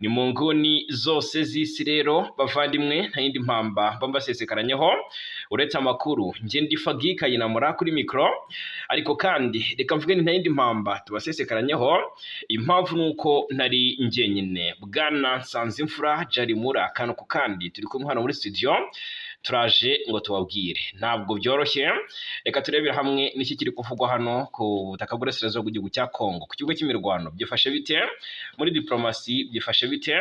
Ni mu nguni zose z'isi rero, bavandimwe, nta yindi mpamba mba mbasesekaranyeho uretse amakuru. Njye ndi Fagi Kayinamura kuri mikoro, ariko kandi reka mvuge ni nta yindi mpamba tubasesekaranyeho. Impamvu ni uko ntari njyenyine. Bwana Nsanzimfura Jarimura, akantu ku kandi turi kumwe hano muri studio, turaje ngo tubabwire. Ntabwo byoroshye. Reka turebere hamwe n'iki kiri kuvugwa hano ku butaka bw'Uburasirazuba bw'igihugu cya Kongo. Ku kibuga cy'imirwano byifashe bite? Muri diplomasi byifashe bite?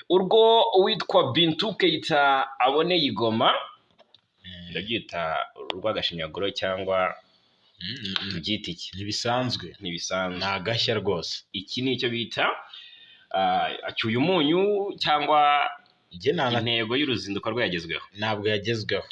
Urwo uwitwa Bintou Keita aboneye i Goma, ndabyita urw'agashinyaguro cyangwa tubyita iki? Ntibisanzwe. Ntibisanzwe. Ni agashya rwose. Iki ni icyo bita acyuye umunyu cyangwa Njye intego y'uruzinduko rwe yagezweho? Ntabwo yagezweho,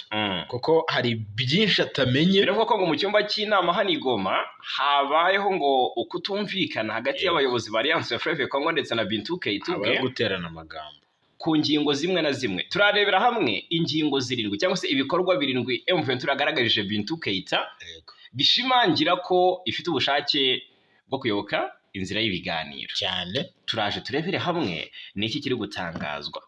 kuko hari byinshi atamenye. Biravugwa ko ngo mu cyumba cy'inama hano i Goma habayeho ngo ukutumvikana hagati y'abayobozi ba Alliance Fleuve Congo ndetse na Bintou Keita ubwe Habayeho guterana amagambo ku ngingo zimwe na zimwe. Turarebera hamwe ingingo zirindwi cyangwa se ibikorwa birindwi M23 yagaragarije Bintou Keita bishimangira ko ifite ubushake bwo kuyoboka inzira y'ibiganiro. Cyane. Turaje turebere hamwe ni iki kiri gutangazwa.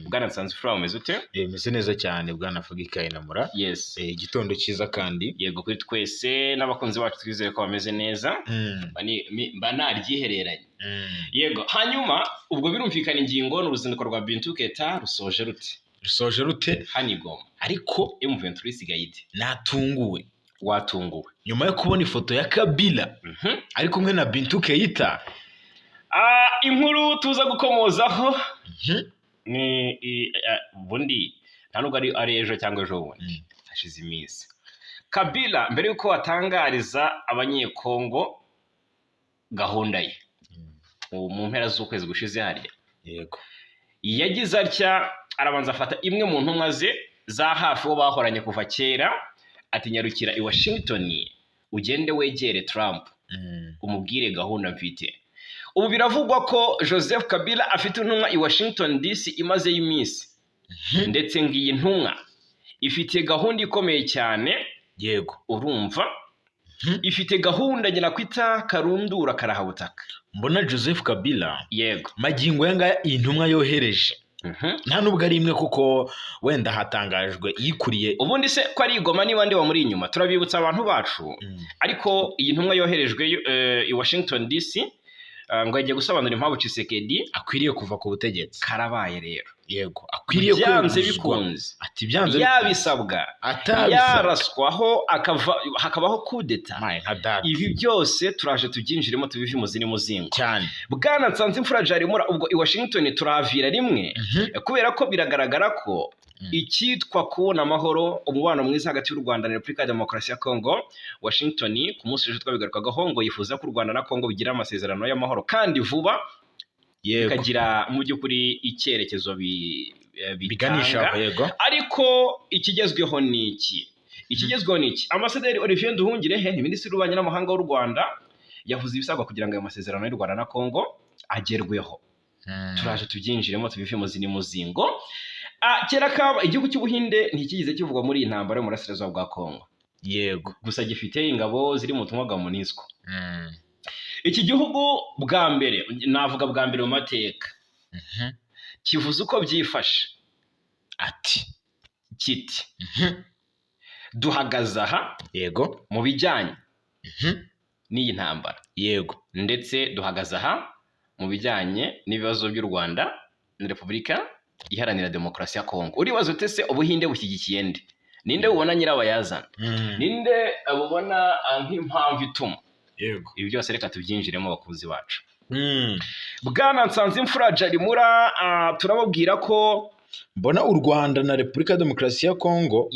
Bwana Nsanzimfura, umeze ute? Bimeze neza cyane, bwana Fagi Kayinamura. Yes. Igitondo cyiza kandi. Yego, kuri twese n'abakunzi bacu twizere ko bameze neza. Mba naryihereranye. Yego, hanyuma ubwo birumvikana ingingo ni uruzinduko rwa Bintou Keita rusoje rute? Rusoje rute? Hano i Goma. Ariko M23 isigaye ite? Natunguwe. Watunguwe? Nyuma yo kubona ifoto ya Kabila ari kumwe na Bintou Keita. Inkuru tuza gukomozaho ni ubundi nta nubwo ari ejo cyangwa ejo bundi, hashize iminsi Kabila mbere y'uko atangariza Abanyekongo gahunda ye mu mpera z'ukwezi gushize harya, yagize atya arabanza afata imwe mu ntumwa ze za hafi, uwo bahoranye kuva kera, ati: "Nyarukira i Washington, ugende wegere Trump, umubwire gahunda mfite." Ubu biravugwa ko Joseph Kabila afite intumwa i Washington DC imazeyo iminsi, ndetse ngo iyi ntumwa ifite gahunda ikomeye cyane. Urumva, ifite gahunda nyina kwita karundura karahabutaka. Mbona Joseph Kabila magingo aya ngaya iyi ntumwa yohereje, nta nubwo ari imwe, kuko wenda hatangajwe iyikuriye. Ubundi se ko ari i Goma, niba ndeba muri inyuma, turabibutsa abantu bacu, ariko iyi ntumwa yoherejwe i Washington DC, ngo yagiye gusobanura impamvu Tshisekedi akwiriye kuva ku butegetsi. Karabaye rero. Yego, akwiriye byanze kweguzwa. bikunze. Ati byanze. Yabisabwa, atabisabwa, yaraswaho akava, hakabaho kudeta. Maye nka data. Ibi byose turaje tubyinjiremo, tubive imuzi n'umuzingo. Cyane. Bwana Nsanzimfura Jarimura, ubwo i Washington turavira rimwe, kubera ko biragaragara ko icyitwa kubona amahoro, umubano mwiza hagati y'u Rwanda na Repubulika ya Demokarasi ya Kongo, Washington ku munsi w'ejo twabigarukagaho ngo yifuza ko u Rwanda na Kongo bigira amasezerano y'amahoro kandi vuba, bikagira mu by'ukuri icyerekezo biganisha bitanga. Ariko ikigezweho ni iki? Ikigezweho ni iki? Ambasaderi Olivier Nduhungirehe ni minisitiri w'ububanyi n'amahanga w'u Rwanda, yavuze ibisabwa kugira ngo ayo masezerano y'u Rwanda na Kongo agerweho. Turaje tubyinjiremo, tubive muzi n'umuzingo. Kera kaba igihugu cy'Ubuhinde ntikigize kivugwa muri iyi ntambara yo mu burasirazuba bwa Kongo, gusa gifite ingabo ziri mu butumwa bwa MONUSCO. Iki gihugu bwa mbere, navuga bwa mbere mu mateka, kivuze uko byifashe. Ati kiti: "Duhagaze aha mu bijyanye n'iyi ntambara, ndetse duhagaze aha mu bijyanye n'ibibazo by'u Rwanda na Repubulika Iharanira Demokarasi ya Kongo." Uribaza ute se Ubuhinde bushyigikiye nde? Ninde bubona nyirabayazana? Ninde bubona nk'impamvu ituma ibi byose? Reka tubyinjiremo, bakunzi bacu. Bwana Nsanzimfura Jarimura, turababwira ko Mbona u Rwanda na Repubulika ya Demokarasi ya Kongo,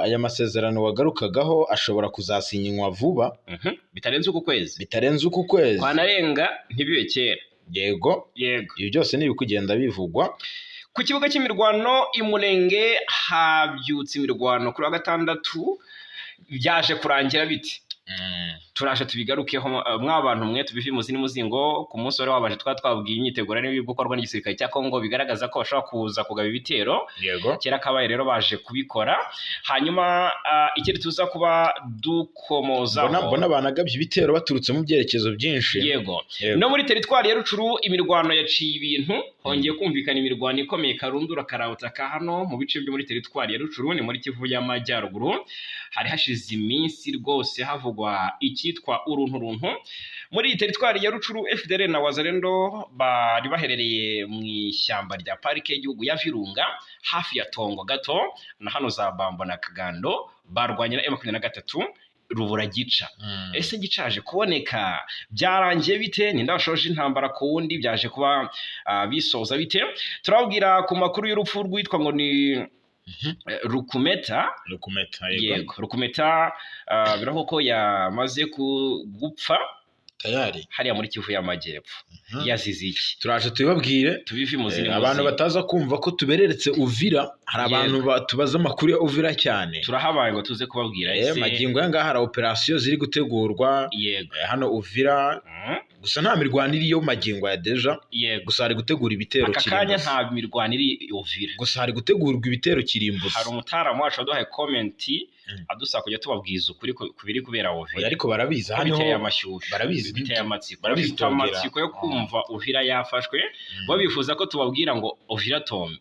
aya masezerano wagarukagaho ashobora kuzasinywa vuba. Bitarenze uku kwezi. Bitarenze uku kwezi. Kwanarenga ntibibe kera. Ibi byose ni ibikugenda bivugwa. Ku kibuga cy'imirwano i Murenge habyutse imirwano kuri wa gatandatu, byaje kurangira bite? Turaje tubigarukeho, mwabantu mwe tubive muzi n'umuzingo. Ku munsi wari wabanje twaba twabwiye imyiteguro n'ibiri gukorwa n'igisirikare cya Kongo, bigaragaza ko bashobora kuza kugaba ibitero. Kera kabaye rero baje kubikora. Hanyuma ikindi tuza kuba dukomozaho, Mbona banagabye ibitero baturutse mu byerekezo byinshi. Yego. No muri teritwari ya Rucuru imirwano yaciye ibintu, hongeye kumvikana imirwano ikomeye karundura karabutaka hano mu bice byo muri teritwari ya Rucuru, ni muri Kivu y'Amajyaruguru. Hari hashize iminsi rwose havugwa icyitwa urunturuntu muri iyi teritwari ya Rucuru. FDLR na Wazalendo bari baherereye mu ishyamba rya parike y'igihugu ya Virunga, hafi ya Tongo gato na hano za Bambo na Kagando, barwanye na M23 rubura gica. Ese gicaje kuboneka byarangiye bite? Ninde washoje intambara ku wundi? Byaje kuba bisoza bite? Turababwira ku makuru y'urupfu rwitwa ngo ni Rukumeta. Rukumeta, yego. Yego, Rukumeta, biravuga ko yamaze gupfa Tayari. hariya muri Kivu y'Amajyepfo. Yazize iki? Turaje tubibabwire. Tubive muzi. Abantu bataza kumva ko tubereretse Uvira, hari abantu tubaza amakuru ya Uvira cyane. Turahabaye ngo tuze kubabwira ese. Magingo aya ngaha hari operasiyo ziri gutegurwa hano Uvira, gusa nta mirwano iriyo magingo ya déjà. Gusa hari gutegura ibitero Aka kanya kirimbuzi. nta mirwano iri Uvira. Gusa hari gutegurwa ibitero kirimbuzi. Hari umutaramu wacu waduhaye comment adusaba kujya tubabwiza ukuri ku biri kubera Oya, Uvira. ariko barabizi Ko hano biteye amashyushyu, barabizi, biteye amatsiko, barabizi, bafite tubabwira. amatsiko yo kumva Uvira yafashwe. Bo bifuza ko tubabwira ngo Uvira tombe.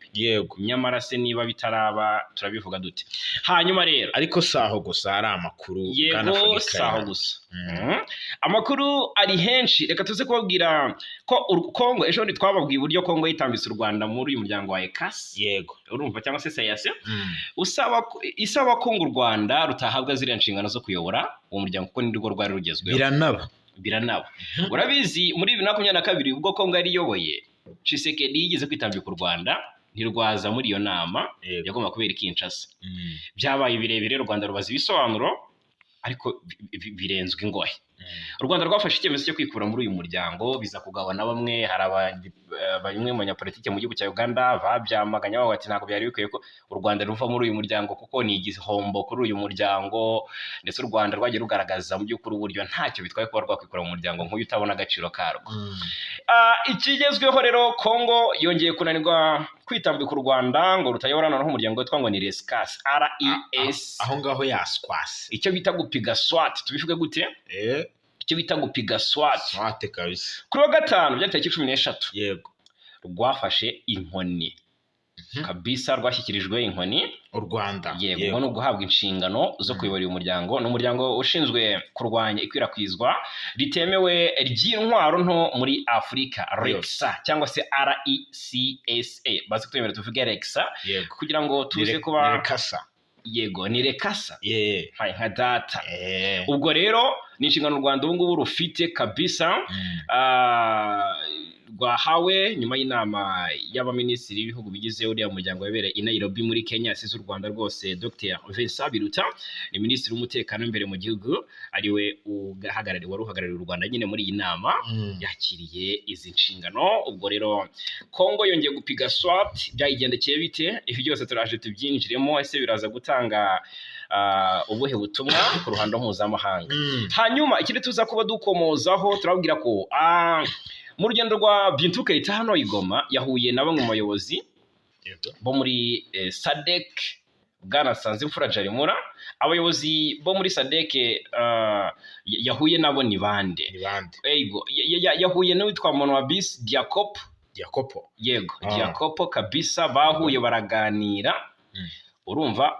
Nyamara se niba bitaraba turabivuga dute? Hanyuma rero, Ariko si aho gusa hari amakuru, Bwana Yego, si aho Fagikaya. gusa. Amakuru ari henshi. Reka tuze kubabwira ko Kongo, ejo bundi twababwiye uburyo Kongo yitambitse u Rwanda muri uyu muryango wa ECAS, urumva, cyangwa se SAYAC, isaba ko ngo u Rwanda rutahabwa ziriya nshingano zo kuyobora uwo muryango, kuko nirwo rwari rugezweho. Biranaba. Biranaba. Urabizi, muri 2022 ubwo Kongo yari iyoboye, Tshisekedi yigeze kwitambika u Rwanda ntirwaza muri iyo nama yagomba kubera i Kinshasa. Byabaye birebire, u Rwanda rubaza ibisobanuro, ariko birenzwa ingohe. U Rwanda rwafashe icyemezo cyo kwikura muri uyu muryango, biza kugawa na bamwe. Hari bamwe mu banyapolitike mu gihugu cya Uganda babyamaganye, bavuga bati ntabwo byari bikwiye ko u Rwanda ruva muri uyu muryango, kuko ni igihombo kuri uyu muryango. Ndetse u Rwanda rwagiye rugaragaza mu by'ukuri uburyo ntacyo bitwaye kuba rwakwikura mu muryango nk'uyu utabona agaciro karwo. Ikigezweho rero, Kongo yongeye kunanirwa kwitambika u Rwanda ngo rutayobora noneho umuryango witwa ngo ni RESCAS, RES. Aho ngaho yaswase. Icyo bita gupiga swat, tubivuge gute? Icyo bita gupiga swat. Swate kabisa. Kuri wa gatanu, byari tariki 13, rwafashe inkoni kabisa, rwashyikirijwe inkoni. U Rwanda. Yego, ubwo ni uguhabwa inshingano zo kuyobora uyu muryango. Ni umuryango ushinzwe kurwanya ikwirakwizwa ritemewe ry'intwaro nto muri Afurika, RECSA cyangwa se RECSA. Bazi kutwemerera tuvuge RECSA kugira ngo tuze kuba Ni kasa. Yego, ni RECASA, nka data. Ubwo rero ni inshingano u Rwanda ubu ngubu rufite kabisa, rwahawe nyuma y'inama y'abaminisitiri b'ibihugu bigize uriya muryango wabereye i Nairobi muri Kenya. Yasize u Rwanda rwose Dr Vincent Biruta, ni minisitiri w'umutekano w'imbere mu gihugu, ariwe uhagarariye, wari uhagarariye u Rwanda nyine muri iyi nama, yakiriye izi nshingano. Ubwo rero Kongo yongeye gupiga swat, byayigendekeye bite? Ibi byose turaje tubyinjiremo. Ese biraza gutanga ubuhe butumwa ku ruhando mpuzamahanga? Hanyuma ikindi tuza kuba dukomozaho, turababwira ko mu rugendo rwa Bintou Keita hano i Goma, yahuye na bamwe mu bayobozi bo muri SADC. Bwana Sanzimfura Jarimura, abayobozi bo muri SADC yahuye nabo ni bande? Ni bande? Ego, yahuye n'uwitwa Monwabis Diakopo. Diakopo. Yego. Diakopo kabisa, bahuye baraganira. Urumva,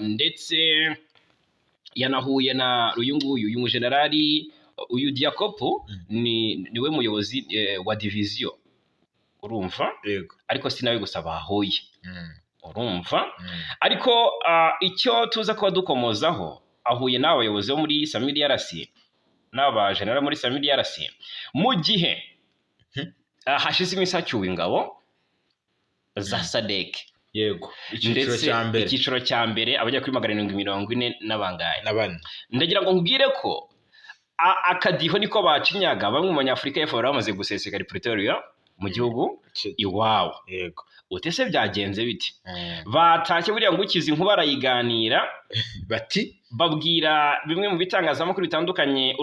ndetse yanahuye na uyu nguyu, uyu mujenerali, uyu Diakopo, niwe muyobozi wa diviziyo, urumva? Ariko si nawe gusa bahuye, urumva? Ariko icyo tuza kuba dukomozaho, ahuye n'abayobozi bo muri SAMIDRC, n'aba general muri SAMIDRC, mu gihe hashize iminsi hacyuwe ingabo za SADC. Yego, icyiciro Ndetse cya mbere. Icyiciro cya mbere, abajya kuri 744 n'abangahe? Na bane. Ndagira ngo nkubwire ko akadiho niko bacinyaga, bamwe mu Banyafurika y'Epfo bari bamaze gusesekara i Pretoria mu gihugu iwabo. Ute se byagenze bite? Batashye buriya ngo ukize inkuba arayiganira. Bati Babwira bimwe mu bitangazamakuru bitandukanye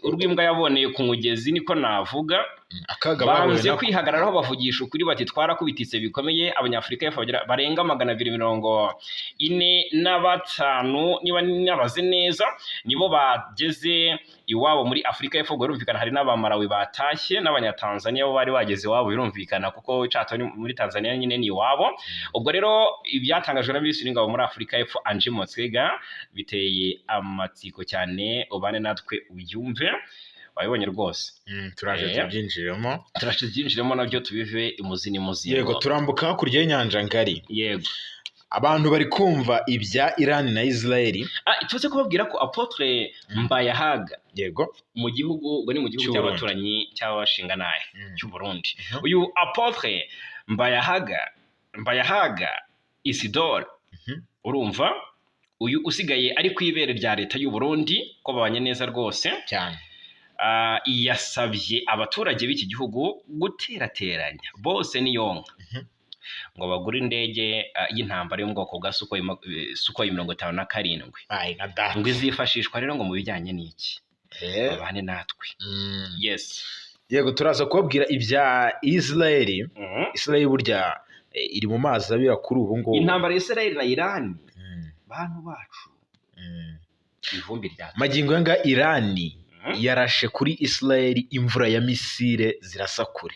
urw'imbwa yaboneye ku mugezi, niko navuga. Akaga bahuye Banze nako. kwihagararaho, bavugisha ukuri bati: "Twarakubititse bikomeye." Abanyafurika y'Epfo barenga 245, niba nabaze neza, nibo bageze iwabo muri Afurika y'Epfo. Ubwo birumvikana hari n'Abamarawi batashye n'Abanyatanzania bo bari bageze iwabo, birumvikana kuko Chato ni muri Tanzania nyine ni iwabo. Ubwo rero ibyatangajwe na Minisitiri w'Ingabo muri Afurika y'Epfo Angie Motshekga biteye amatsiko cyane. Ubane natwe ubyumve, wabibonye rwose. Turaje tubyinjiremo. Turaje tubyinjiremo nabyo, tubive imuzi n'imuzingo. Yego, turambuka hakurya y'inyanja ngari. Yego. Abantu bari kumva ibya Iran na Israel. Ah, tuze kubabwira ko Apôtre Mbayahaga mu gihugu, ubwo ni mu gihugu Cy'u Burundi. cy'abaturanyi cy'abashinganaye cy'u Burundi. Uyu Apôtre Mbayahaga Isidore, urumva uyu usigaye ari ku ibere rya leta y'u Burundi, ko babanye neza rwose. Cyane. Yasabye abaturage b'iki gihugu guterateranya bose niyonka ngo bagure indege y'intambara yo mu bwoko bwa Sukhoi 57. Ayi nka data. Ngo izifashishwa rero ngo mu bijyanye n'iki? Babane natwe. Yes. Yego, turaza kubabwira ibya Israel. Israel burya iri mu mazi abira kuri ubu ngubu. Intambara ya Israel na Iran, bantu bacu, ivumbi rya Magingo aya ngaya Iran yarashe kuri Israel imvura ya misile zirasa kure.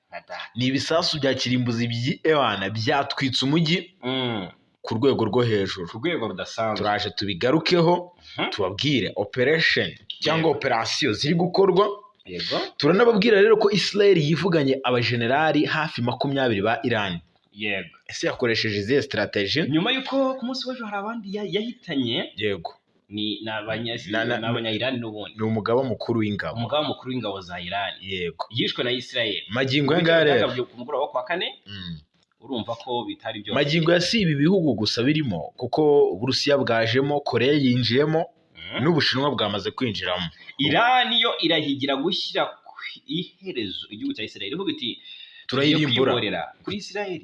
Nka data. Ni ibisasu bya kirimbuzi by'ewana byatwitse umujyi ku rwego rwo hejuru. Ku rwego rudasanzwe. Turaje tubigarukeho, tubabwire operation cyangwa operasiyo ziri gukorwa. Turanababwira rero ko Israel yivuganye abajenerali hafi 20 ba Iran. Ese yakoresheje izihe strategy? Nyuma y'uko ku munsi w'ejo hari abandi yahitanye. Ni n'abanya-Iran n'ubundi. Ni umugaba mukuru w'ingabo. Umugaba mukuru w'ingabo za Iran yishwe na Israel. Magingo aya ngaya rero Byagabwe ku mugoroba wo kwa kane. Urumva ko bitari byose. Magingo ya si ibi bihugu gusa birimo, kuko Uburusiya bwajemo, Korea yinjiyemo, n'Ubushinwa bwamaze kwinjiramo. Iran yo irahigira gushyira ku iherezo igihugu cya Israel, ivuga iti: Turayirimbura. "Tugiye kwihorera kuri Israel."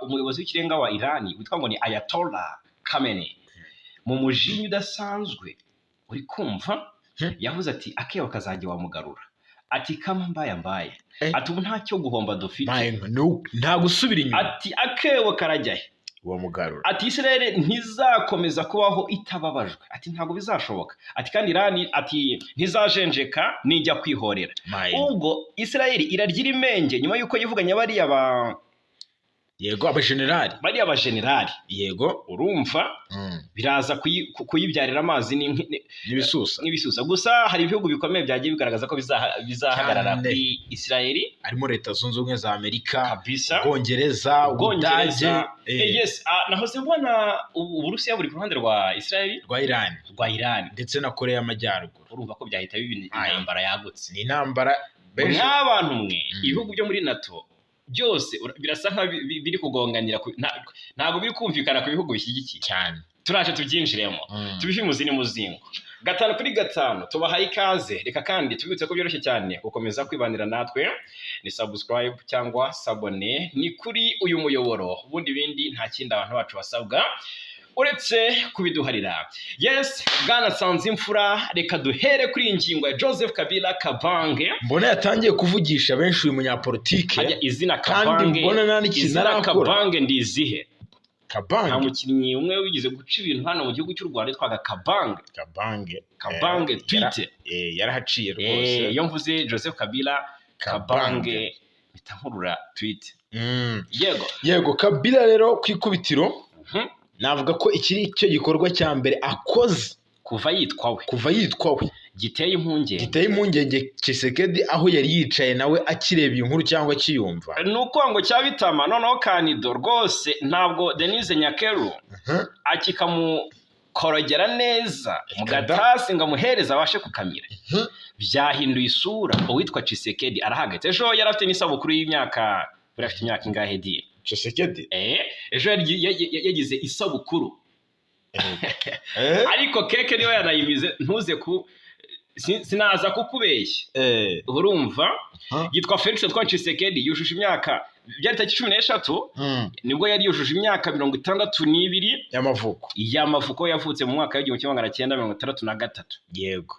Umuyobozi w'ikirenga wa Iran witwa ngo ni Ayatollah Khamenei, mu mujinya udasanzwe, uri kumva, yavuze ati: "Akebo kazajya wamugarura," ati: "Kama mbaya mbaya." Ati: "Ubu ntacyo guhomba dufite." Nta gusubira inyuma. Ati: "Akebo karajya he?" Wamugarura. Ati: "Israel ntizakomeza kubaho itababajwe," ati: "Ntabwo bizashoboka." Ati kandi Iran, ati: "Ntizajenjeka nijya kwihorera." Ubwo Israel irarya irimenge nyuma y'uko yivuganye bariya ba Yego, abajenerali. Bariya bajenerali. Urumva biraza kuyibyarira amazi n'ibisusa. N'ibisusa. Gusa hari ibihugu bikomeye byagiye bigaragaza ko bizahagarara kuri Israel. Harimo Leta Zunze Ubumwe za Amerika, Kabisa. Ubwongereza, Ubudage. Ubwongereza. Yes, nahoze mbona Uburusiya buri ku ruhande rwa Israel. Rwa Iran. Rwa Iran. Ndetse na Korea y'Amajyaruguru. Urumva ko byahita biba intambara yagutse. Ni intambara benshi. Nk'abantu mwe, ibihugu byo muri NATO byose birasa nkaho biri kugonganira ntabwo biri kumvikana ku bihugu bishyigikiye. Cyane. Turaje tubyinjiremo, tubive imuzi n'umuzingo, gatanu kuri gatanu. Tubahaye ikaze. Reka kandi tubibutse ko byoroshye cyane gukomeza kwibanira natwe, ni subscribe cyangwa s'abonner, ni kuri uyu muyoboro. Ubundi ibindi nta kindi abantu bacu basabwa uretse kubiduharira. Yes, bwana Nsanzimfura, reka duhere kuri iyi ngingo ya Joseph Kabila Kabange. Mbona yatangiye kuvugisha benshi uyu munyapolitike. Hajya izina Kandi Kabange, mbona nta n'ikintu izina arakora. Kabange ndizihe? Nta Kabange. mukinnyi umwe wigeze guca ibintu hano mu gihugu cy'u Rwanda witwaga Kabange? Kabange. Kabange twite. Yarahaciye rwose. Iyo mvuze Joseph Kabila Kabange mpita nkurura twite. Yego. Yego, Kabila rero ku ikubitiro navuga ko iki ari cyo gikorwa cya mbere akoze kuva yitwa we, kuva yitwa we, giteye impungenge. Giteye impungenge Tshisekedi aho yari yicaye nawe akireba iyi nkuru cyangwa akiyumva. Ni uko ngo cyabitama noneho Kanido rwose ntabwo Denise Nyakeru akikamukorogera neza mu Reka da. gatasi ngo amuhereze abashe kukamira. Byahinduye isura. Uwitwa Tshisekedi arahagaritse. Ejo yari afite n'isabukuru y'imyaka, buriya afite imyaka ingahe di? Tshisekedi. Ejo yagize isabukuru, ariko keke niwe yanayimize. Ntuze ku sinaza kukubeshya. Urumva, yitwa Felix Antoine Tshisekedi, yujuje imyaka Byari tariki 13, nibwo yari yujuje imyaka 62 y'amavuko. Y'amavuko. Yavutse mu mwaka w'1963. Yego,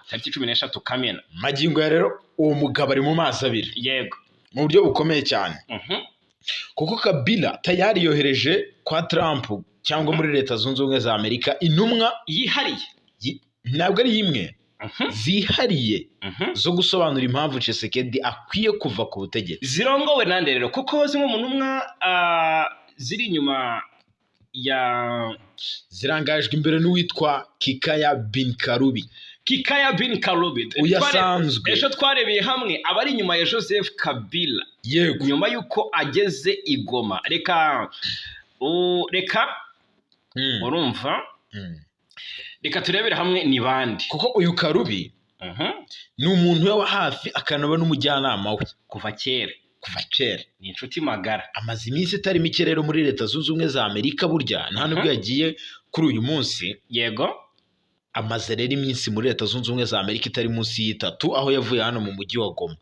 tariki 13 Kamena. Magingo ya rero uwo mugabo ari mu mazi abiri mu buryo bukomeye cyane, kuko Kabila tayari yohereje kwa Trump cyangwa muri Leta Zunze Ubumwe za Amerika intumwa yihariye. Ntabwo ari imwe, zihariye zo gusobanura impamvu Tshisekedi akwiye kuva ku butegetsi. Zirongowe nande rero? Kuko zimwe mu ntumwa ziri inyuma ya Zirangajwe imbere n'uwitwa Kikaya Bin Karubi. Kikaya Bin Karubi. Uyu asanzwe Ejo twarebeye hamwe abari inyuma ya Joseph Kabila nyuma y'uko ageze i Goma. Reka urumva, reka turebere hamwe ni bande. Kuko uyu Karubi ni umuntu we wa hafi, akanaba n'umujyanama we kuva kera. Kuva kera. Ni inshuti magara. Amaze iminsi itari mike rero muri Leta Zunze Ubumwe za Amerika. Burya nta nubwo yagiye kuri uyu munsi. Amaze rero iminsi muri Leta Zunze Ubumwe za Amerika itari munsi y'itatu, aho yavuye hano mu mujyi wa Goma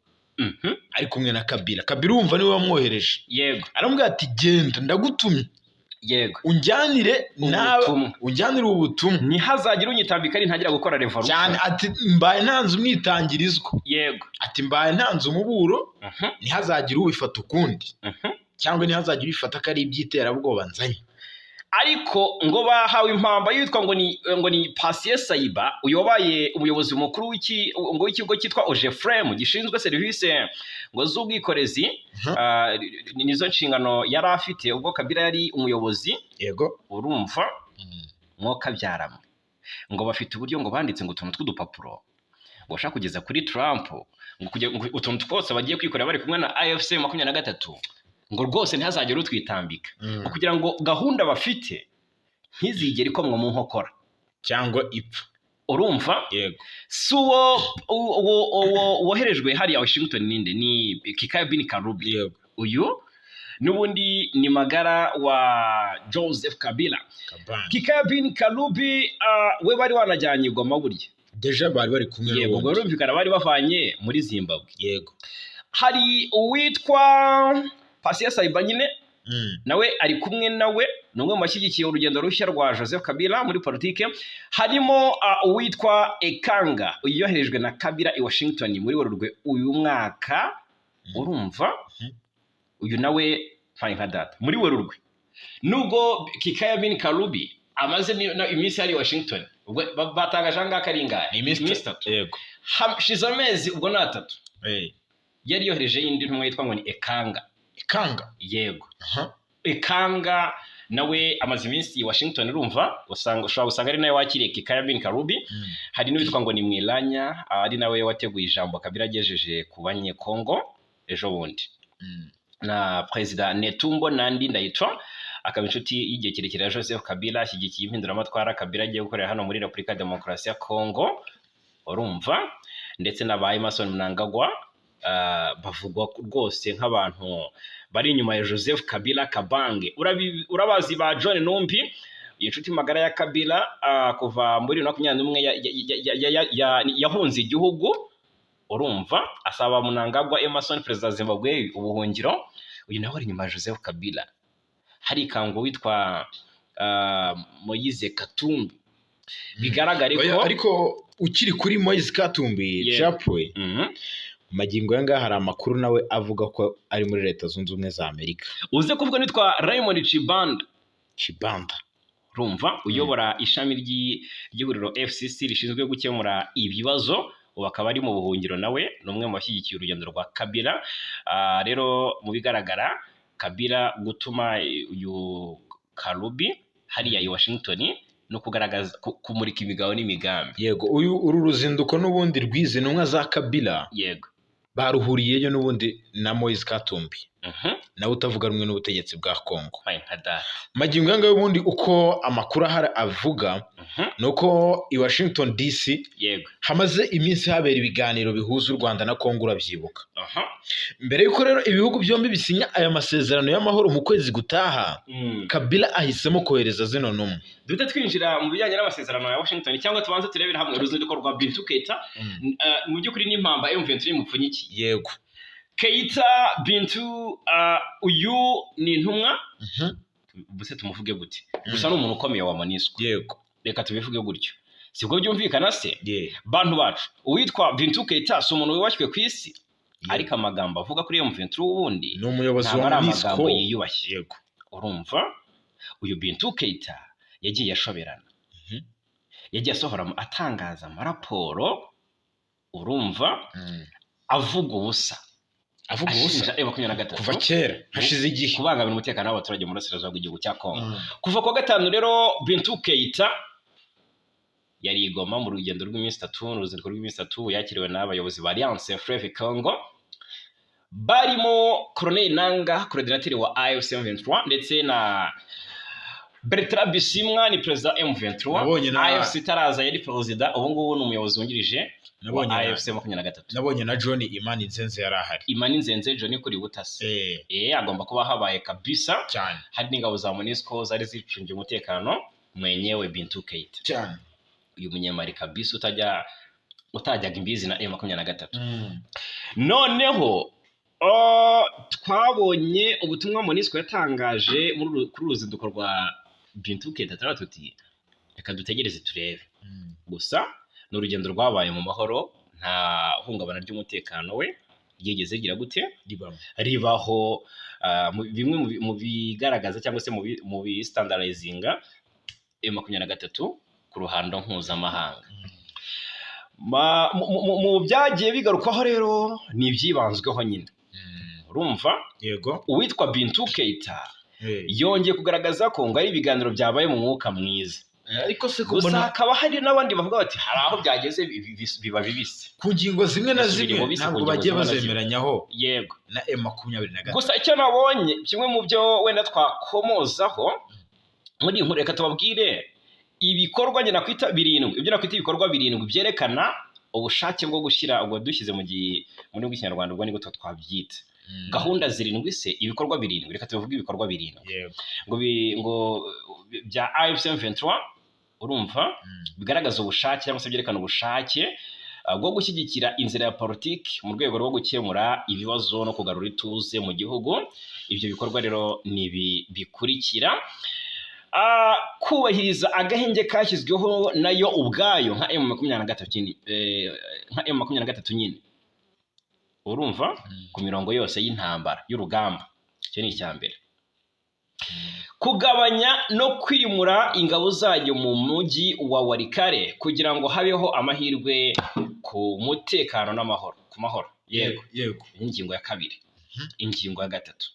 ari kumwe na Kabila. Kabila urumva niwe wamwohereje. Aramubwira ati: "Genda, ndagutumye, unjyanire nawe, ubutumwa. Unjyanire ubu butumwa." Ntihazagire unyitambika ari ntangira gukora revolution. Cyane. Ati: "Mbaye ntanze umwitangirizwa." Ati: "Mbaye ntanze umuburo, ntihazagire ubifata ukundi, cyangwa ntihazagire ubifata ko ari iby'iterabwoba nzanye." Ariko ngo bahawe impamba yitwa ngo ni Patient Sayiba, uyu wabaye umuyobozi mukuru ngo w'ikigo cyitwa Ogefrem gishinzwe serivisi ngo z'ubwikorezi. Nizo nshingano yari afite ubwo Kabila yari umuyobozi. Urumva, mwoka byaramwe, ngo bafite uburyo ngo banditse ngo utuntu tw'udupapuro ngo bashaka kugeza kuri Trump, ngo kugira ngo utuntu twose bagiye kwikorera bari kumwe na AFC 23, ngo rwose ntihazagire utwitambika, ngo kugira ngo gahunda bafite ntizigere ikomwa mu nkokora cyangwa ipfa. Urumva? Yego. Si uwo woherejwe hariya Washington ninde? Ni Kikaya Bin Karubi. Uyu n'ubundi ni magara wa Joseph Kabila. Kabani. Kikaya Bin Karubi, we bari wanajyanye i Goma burya. Déjà bari bari kumwe Yego, ubwo n'ubundi. birumvikana bari bavanye muri Zimbabwe. Hari uwitwa Patient Sayiba nyine, nawe ari kumwe nawe, ni umwe mu bashyigikiye urugendo rushya rwa Joseph Kabila muri politike. Harimo uwitwa Ekanga yoherejwe na Kabila i Washington muri Werurwe uyu mwaka. Urumva, uyu nawe mpaye nka data muri Werurwe, nubwo Kikaya Bin Karubi amaze iminsi ari i Washington. Ubwo batangaje aha ngaha ko ari ingahe? Ni iminsi 3. Yego. Hashize amezi, ubwo ni 3, yari yohereje indi ntumwa yitwa ngo ni Ekanga. Ikanga. Yego. Ekanga nawe amaze iminsi i Washington. Urumva, usanga ushobora gusanga ari nawe wakiriye Kikaya Bin Karubi. Hari n'uwitwa ngo ni Mwilanya, ari nawe wateguye ijambo Kabila agejeje ku Banyekongo ejo bundi, na Perezida Netumbo Nandi Ndaitwah, akaba inshuti y'igihe kirekire ya Joseph Kabila, ashyigikiye impinduramatwara Kabila agiye gukorera hano muri Repubulika ya Demokarasi ya Kongo. Urumva, ndetse na ba Emerson Mnangagwa, bavugwa rwose nk'abantu bari inyuma ya Joseph Kabila Kabange. Urabazi ba John Numbi, inshuti magara ya Kabila, kuva muri 2021 yahunze igihugu. Urumva, asaba Mnangagwa Emerson, perezida wa Zimbabwe, ubuhungiro. Uyu nawe ari inyuma ya Joseph Kabila. Hari ikango witwa Moise Katumbi, bigaragare Oya, ko ariko ukiri kuri Moise Katumbi, Chapwe, magingo aya ngaha hari amakuru nawe avuga ko ari muri Leta Zunze Ubumwe za Amerika. Uze kuvuga nitwa Raymond Chibanda. Chibanda. Urumva, uyobora ishami ry'ihuriro FCC rishinzwe gukemura ibibazo, ubu akaba ari mu buhungiro. Nawe ni umwe mu bashyigikiye urugendo rwa Kabila. Rero mu bigaragara, Kabila gutuma uyu Karubi hariya i Washington no kugaragaza kumurika imigabo n'imigambi. Yego, uyu uru ruzinduko n'ubundi rw'izi ntumwa za Kabila baruhuriyeyo n'ubundi na Moise Katumbi, nawe utavuga rumwe n'ubutegetsi bwa Kongo. Mpaye nka data. Magingo aya ngaya ubundi uko amakuru ahari avuga ni uko i Washington DC hamaze iminsi habera ibiganiro bihuza u Rwanda na Kongo, urabyibuka. Mbere y'uko rero ibihugu byombi bisinya aya masezerano y'amahoro mu kwezi gutaha, Kabila ahisemo kohereza zino ntumwa. Duhite twinjira mu bijyanye n'amasezerano ya Washington cyangwa tubanze turebere hamwe uruzinduko rwa Bintou Keita? Mu by'ukuri n'impamba M23 mupfunyikiye. Yego. Keita Bintu, uyu ni intumwa. Ubuse tumuvuge gute? Gusa ni umuntu ukomeye wa MONUSCO. Reka tubivuge gutyo, sibwo byumvikana se? Yeah. Bantu bacu, uwitwa Bintu Keita si umuntu wubashywe ku isi, ariko amagambo avuga kuri M23 ubundi Ni umuyobozi ntabwo wa ari MONUSCO. amagambo yiyubashye. Urumva, uyu Bintu Keita yagiye ashoberana, yagiye asohora, atangaza amaraporo, urumva, avuga ubusa, Avuga ubusa. ashinja M23 Kuva kera, hashize igihe. kubangamira umutekano w'abaturage mu burasirazuba bw'igihugu cya Kongo. Kuva kuwa gatanu rero, Bintu Keita yari i Goma mu rugendo rw'iminsi 3, mu ruzinduko rw'iminsi 3, yakiriwe n'abayobozi ba Alliance Fleuve Congo barimo Colonel Nanga, coordinateur wa AFC M23, ndetse na Bertrand Bisimwa, ni perezida wa M23. Nabonye AFC itaraza yari perezida, ubu ngubu ni umuyobozi wungirije wa Nabonye AFC 23. Nabonye na John Imani Nzenze yari ahari. Imani Nzenze John kuri butasi. Agomba kuba habaye kabisa. Cyane. Hari n'ingabo za MONUSCO zari zicungiye umutekano mwenyewe Bintu Keita, uyu munyamari kabisa utajyaga imbizi na M23. Noneho twabonye ubutumwa MONUSCO yatangaje kuri uru ruzinduko rwa Bintu Keita, turavuga tuti reka dutegereze turebe. Gusa ni urugendo rwabaye mu mahoro, nta hungabana ry'umutekano we ryigeze rigira gute? Ribamo. Ribaho. Bimwe mu bigaragaza cyangwa se mu bistandardizinga M23 ku ruhando mpuzamahanga. Mu byagiye bigarukwaho rero ni ibyibanzweho nyine, urumva, uwitwa Bintu Keita yongeye kugaragaza ko ngo ari ibiganiro byabaye mu mwuka mwiza. Ariko se ko Gusa mbona hakaba hari n'abandi bavuga bati hari aho byageze biba bibisi. Ku ngingo zimwe na Bisubira zimwe bubisi ku ntabwo ngingo bagiye zimwe na zimwe. bazemeranyaho na M23. Gusa icyo nabonye, kimwe mu byo wenda twakomozaho muri iyi nkuru, reka tubabwire ibikorwa njye nakwita birindwi, ibyo nakwita ibikorwa birindwi byerekana ubushake bwo gushyira, ubwo dushyize mu rurimi rw'Ikinyarwanda, ubwo nibwo twabyita gahunda zirindwi se, ibikorwa birindwi, reka tubivuge ibikorwa birindwi ngo bya AFC M23, urumva, bigaragaza ubushake cyangwa se byerekana ubushake bwo gushyigikira inzira ya politiki mu rwego rwo gukemura ibibazo no kugarura ituze mu gihugu. Ibyo bikorwa rero ni ibi bikurikira: Kubahiriza agahenge kashyizweho nayo ubwayo nka M23 nyine, nka M23 nyine, urumva, ku mirongo yose y'intambara y'urugamba. Icyo ni icya mbere. Kugabanya no kwimura ingabo zayo mu mujyi wa Walikale kugira ngo habeho amahirwe ku mutekano n'amahoro, ku mahoro, yego. Iyi ni ingingo ya kabiri. Ingingo ya gatatu,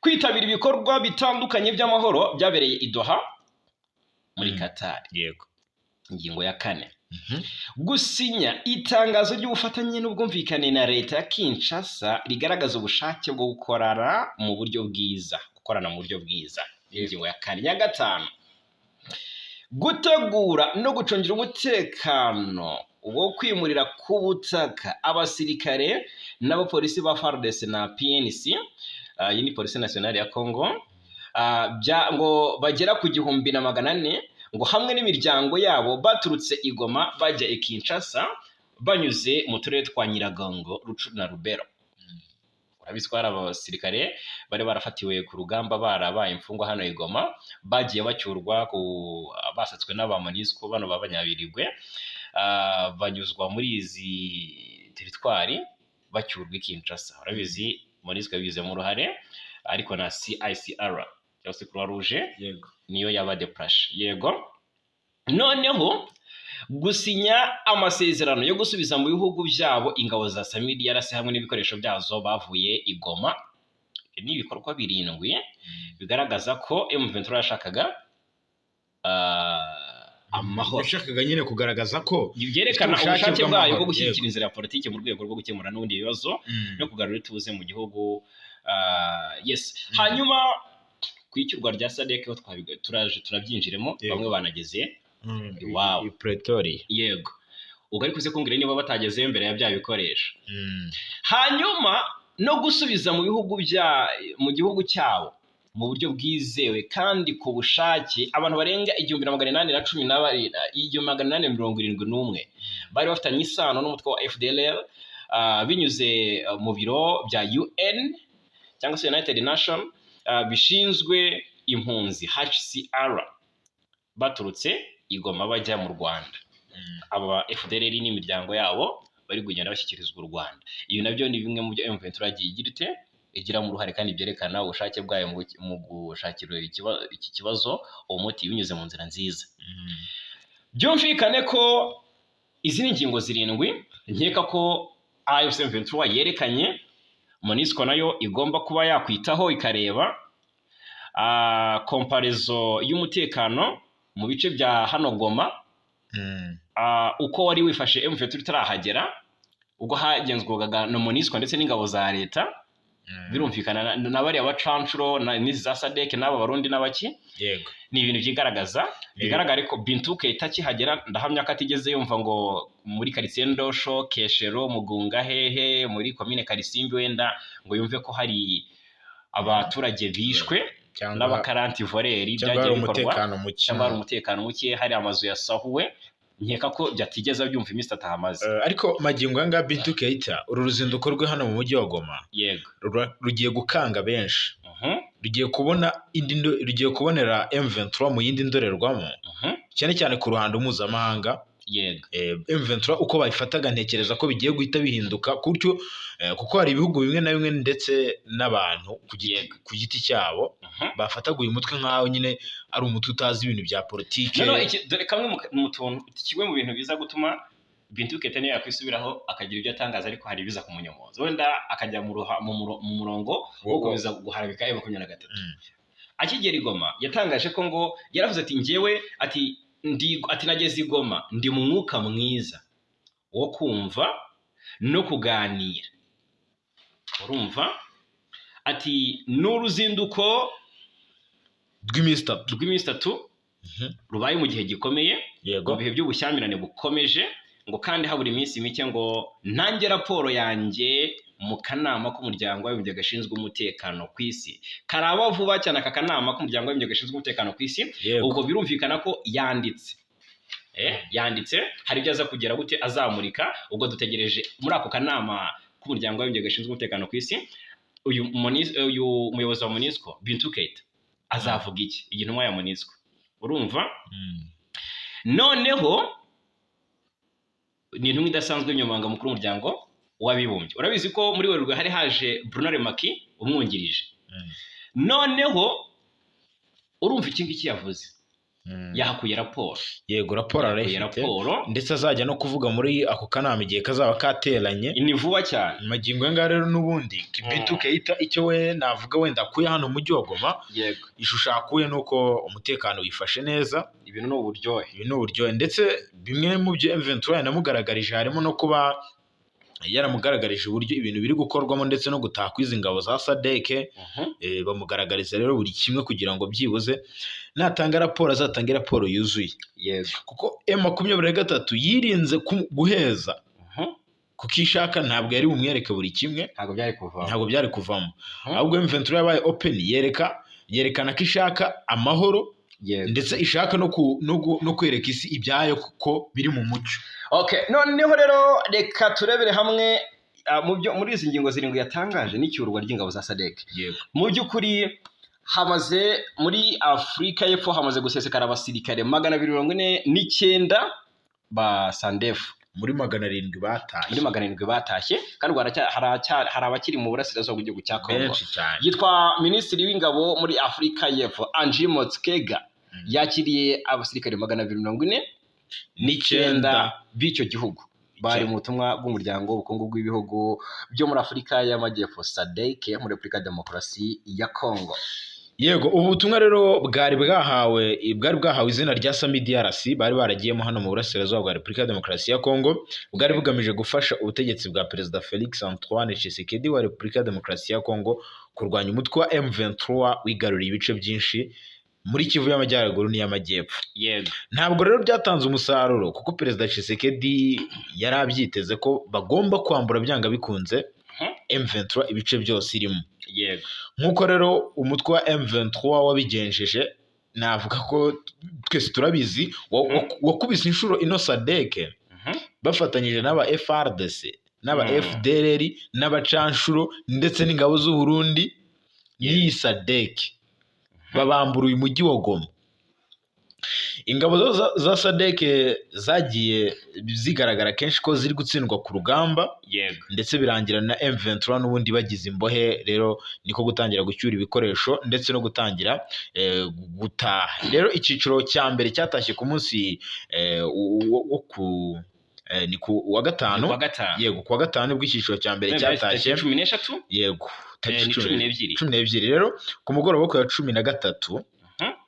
kwitabira ibikorwa bitandukanye by'amahoro byabereye i Doha muri Qatar. Ingingo ya kane, gusinya itangazo ry'ubufatanye n'ubwumvikane na leta ya Kinshasa rigaragaza ubushake bwo gukorana mu buryo bwiza, gukorana mu buryo bwiza. Ingingo ya kane. Ya gatanu, gutegura no gucungira umutekano wo kwimurira ku butaka abasirikare n'abapolisi ba FARDC na PNC, iyi ni Polisi Nationale ya Congo, ngo bagera ku 1400 ngo hamwe n'imiryango yabo baturutse i Goma bajya i Kinshasa banyuze mu turere twa Nyiragongo, Rutshuru na Rubero. Urabizi ko hari abasirikare bari barafatiwe ku rugamba, barabaye imfungwa hano i Goma, bagiye bacyurwa basatswe n'aba MONUSCO bano b'abanyabirigwe, banyuzwa muri izi teritwari bacyurwa i Kinshasa. Urabizi, MONUSCO yabigizemo uruhare, ariko na CICR cyangwa se Croix Rouge niyo yaba déplacé. Yego. Noneho gusinya amasezerano yo gusubiza mu bihugu byabo ingabo za SAMIDRC hamwe n'ibikoresho byazo bavuye i Goma. Ni ibikorwa birindwi bigaragaza ko M23 yashakaga amahoro. Yashakaga nyine kugaragaza ko byerekana ifite ubushake ubushake bwayo bw'amahoro, bwo gushyigikira inzira ya politiki mu rwego rwo gukemura n'ubundi bibazo no kugarura ituze mu gihugu. Yes. Hanyuma ku icyurwa rya SADC ho turaje turabyinjiremo. Bamwe banageze iwabo. I Pretoria. Yego. Ubwo ariko uze kumbwira niba batagezeyo mbere ya bya bikoresho. Hanyuma no gusubiza mu bihugu bya mu gihugu cyabo mu buryo bwizewe kandi ku bushake abantu barenga 1812, 1871 bari bafitanye isano n'umutwe wa FDLR. binyuze mu biro bya UN cyangwa se United Nation bishinzwe impunzi, HCR, baturutse i Goma bajya mu Rwanda. Aba FDLR n'imiryango yabo bari kugenda bashyikirizwa u Rwanda. Ibi nabyo ni bimwe mu byo M23 yagiye igira ite, igiramo uruhare, kandi byerekana ubushake bwayo mu gushakira iki kibazo umuti binyuze mu nzira nziza. Byumvikane ko izi ni ingingo zirindwi nkeka ko AFC M23 yerekanye MONUSCO nayo igomba kuba yakwitaho, ikareba comparaison y'umutekano mu bice bya hano Goma, uko wari wifashe M23 itarahagera, ubwo hagenzurwaga na MONUSCO ndetse n'ingabo za leta. Birumvikana na bariya bacancuro n'izi za SADC n'aba Barundi n'abaki. Ni ibintu byigaragaza, bigaragara ko Bintou Keita akihagera, ndahamya ko atigeze yumva ngo muri quartier Ndosho, Keshero, Mugunga, hehe muri komine Karisimbi, wenda ngo yumve ko hari abaturage bishwe cyangwa n'abakaranti voleurs cyangwa byagiye hari bikorwa umutekano muke, cyangwa hari umutekano muke, hari amazu yasahuwe. Nkeka ko byatigeze abyumva iminsi atahamaze. Ariko magingo aya ngaya Bintou Keita, uru ruzinduko rwe hano mu mujyi wa Goma rugiye gukanga benshi. Rugiye kubona indi rugiye kubonera M23 mu yindi ndorerwamo, cyane cyane ku ruhando mpuzamahanga. M23 uko bayifataga, ntekereza ko bigiye guhita bihinduka gutyo, kuko hari ibihugu bimwe na bimwe ndetse n'abantu ku giti cyabo bafataga uyu mutwe nk'aho nyine ari umutwe utazi ibintu bya politike. Noneho dore kamwe mu tuntu, kimwe mu bintu biza gutuma Bintou Keita niyo yakwisubiraho akagira ibyo atangaza, ariko hari ibiza kumunyomoza, wenda akajya mu murongo wo gukomeza guharabika M23. Akigera i Goma yatangaje ko ngo yaravuze ati njyewe ati ndi ati nageze i Goma ndi mu mwuka mwiza wo kumva no kuganira. Urumva ati ni uruzinduko rw'iminsi 3, rw'iminsi 3 rubaye mu gihe gikomeye, mu bihe by'ubushyamirane bukomeje, ngo kandi habura iminsi mike ngo ntange raporo yanjye mu kanama k'Umuryango w'Abibumbye gashinzwe umutekano ku isi. Karaba vuba cyane aka kanama k'Umuryango w'Abibumbye gashinzwe umutekano ku isi. Ubwo birumvikana ko yanditse, yanditse hari ibyo aza kugera gute azamurika. Ubwo dutegereje muri ako kanama k'Umuryango w'Abibumbye gashinzwe umutekano ku isi, uyu muyobozi wa MONUSCO Bintou Keita azavuga iki, iyi ntumwa ya MONUSCO, urumva. Noneho ni intumwa idasanzwe y'Umunyamabanga Mukuru w'Umuryango w'Abibumbye. Urabizi ko muri Werurwe hari haje Bruno Lemaki umwungirije. Noneho urumva iki ngiki yavuze, yahakuye raporo. Yego, raporo yahakuye arayifite, raporo. Ndetse azajya no kuvuga muri ako kanama igihe kazaba kateranye. Ni vuba cyane. Magingo aya ngaya rero n'ubundi Bintou Keita, icyo we navuga wenda akuye hano mu mujyi wa Goma, ishusho akuye ni uko umutekano wifashe neza. Ibintu ni uburyohe. Ibi ni uburyohe, ndetse bimwe mu byo M23 yanamugaragarije harimo no kuba yaramugaragarije uburyo ibintu biri gukorwamo ndetse no gutaha kw'izi ngabo za SADC. Bamugaragariza rero buri kimwe kugira ngo byibuze natanga raporo azatange raporo yuzuye, kuko M23 yirinze guheza, kuko ishaka ntabwo yari bumwereke buri kimwe. Ntabwo byari kuvamo. Ntabwo byari kuvamo. Ahubwo M23 yabaye open, yerekana ko ishaka amahoro, ndetse ishaka no kwereka isi ibyayo ko biri mu mucyo. Okay, noneho rero reka turebere hamwe mu byo muri izi ngingo zirindwi yatangaje n'icyurwa ry'ingabo za SADC. Mu by'ukuri hamaze muri Afurika y'Epfo hamaze gusesekara abasirikare 249 ba SANDF. Muri 700 batashye. Muri 700 batashye, kandi ubwo hari abakiri mu burasirazuba bw'igihugu cya Congo. Benshi cyane. Yitwa Minisitiri w'Ingabo muri Afurika y'Epfo Angie Motshekga yakiriye abasirikare 249 n'icyenda b'icyo gihugu bari mu butumwa bw'Umuryango w'Ubukungu bw'Ibihugu byo muri Afurika y'Amajyepfo, SADC, muri Repubulika ya Demokarasi ya Congo. Yego, ubu butumwa rero bwari bwahawe izina rya SAMIDRC, bari baragiyemo hano mu burasirazuba bwa Repubulika ya Demokarasi ya Congo, bwari bugamije gufasha ubutegetsi bwa Perezida Felix Antoine Tshisekedi wa Repubulika ya Demokarasi ya Congo kurwanya umutwe wa M23 wigaruriye ibice byinshi muri Kivu y'Amajyaruguru n'iy'Amajyepfo. Ntabwo rero byatanze umusaruro, kuko Perezida Tshisekedi yari abyiteze ko bagomba kwambura byanga bikunze M23 ibice byose irimo. Nk'uko rero umutwe wa M23 wabigenjeje, navuga ko twese turabizi, wakubise inshuro ino SADC bafatanyije n'aba FARDC n'aba FDLR n'abacanshuro ndetse n'ingabo z'u Burundi n'iyi SADC, babambura uyu mujyi wa Goma. Ingabo za SADC zagiye zigaragara kenshi ko ziri gutsindwa ku rugamba, ndetse birangira na M23 n'ubundi bagize imbohe. Rero niko gutangira gucyura ibikoresho ndetse no gutangira gutaha. Rero icyiciro cya mbere cyatashye ku munsi wo ku ni ku wa gatanu. Kuwa gatanu. Yego, ku wa gatanu nibwo icyiciro cya mbere cyatashye. 13. Yego, tariki Ni 12. 12. Rero ku mugoroba wo ku ya 13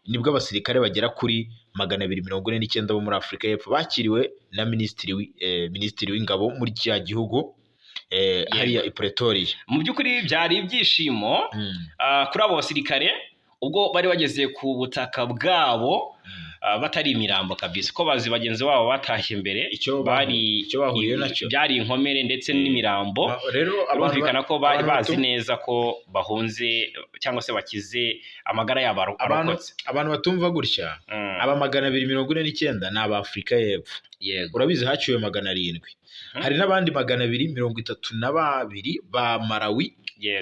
nibwo abasirikare bagera kuri 249 bo muri Afurika y'Epfo bakiriwe na minisitiri w'ingabo muri kiriya gihugu hariya i Pretoria. Mu by'ukuri byari ibyishimo kuri abo basirikare ubwo bari bageze ku butaka bwabo, batari imirambo kabisa, ko bazi bagenzi babo batashye mbere Icyo bari icyo bahuriye nacyo. Byari inkomere ndetse n'imirambo. Rero abantu Birumvikana ko bari abantu bazi neza ko bahunze cyangwa se bakize amagara yabo arokotse. Abantu batumva gutya, aba 249 ni aba Afurika y'Epfo. Urabizi haciwe 700. Hari n'abandi 232 ba Malawi.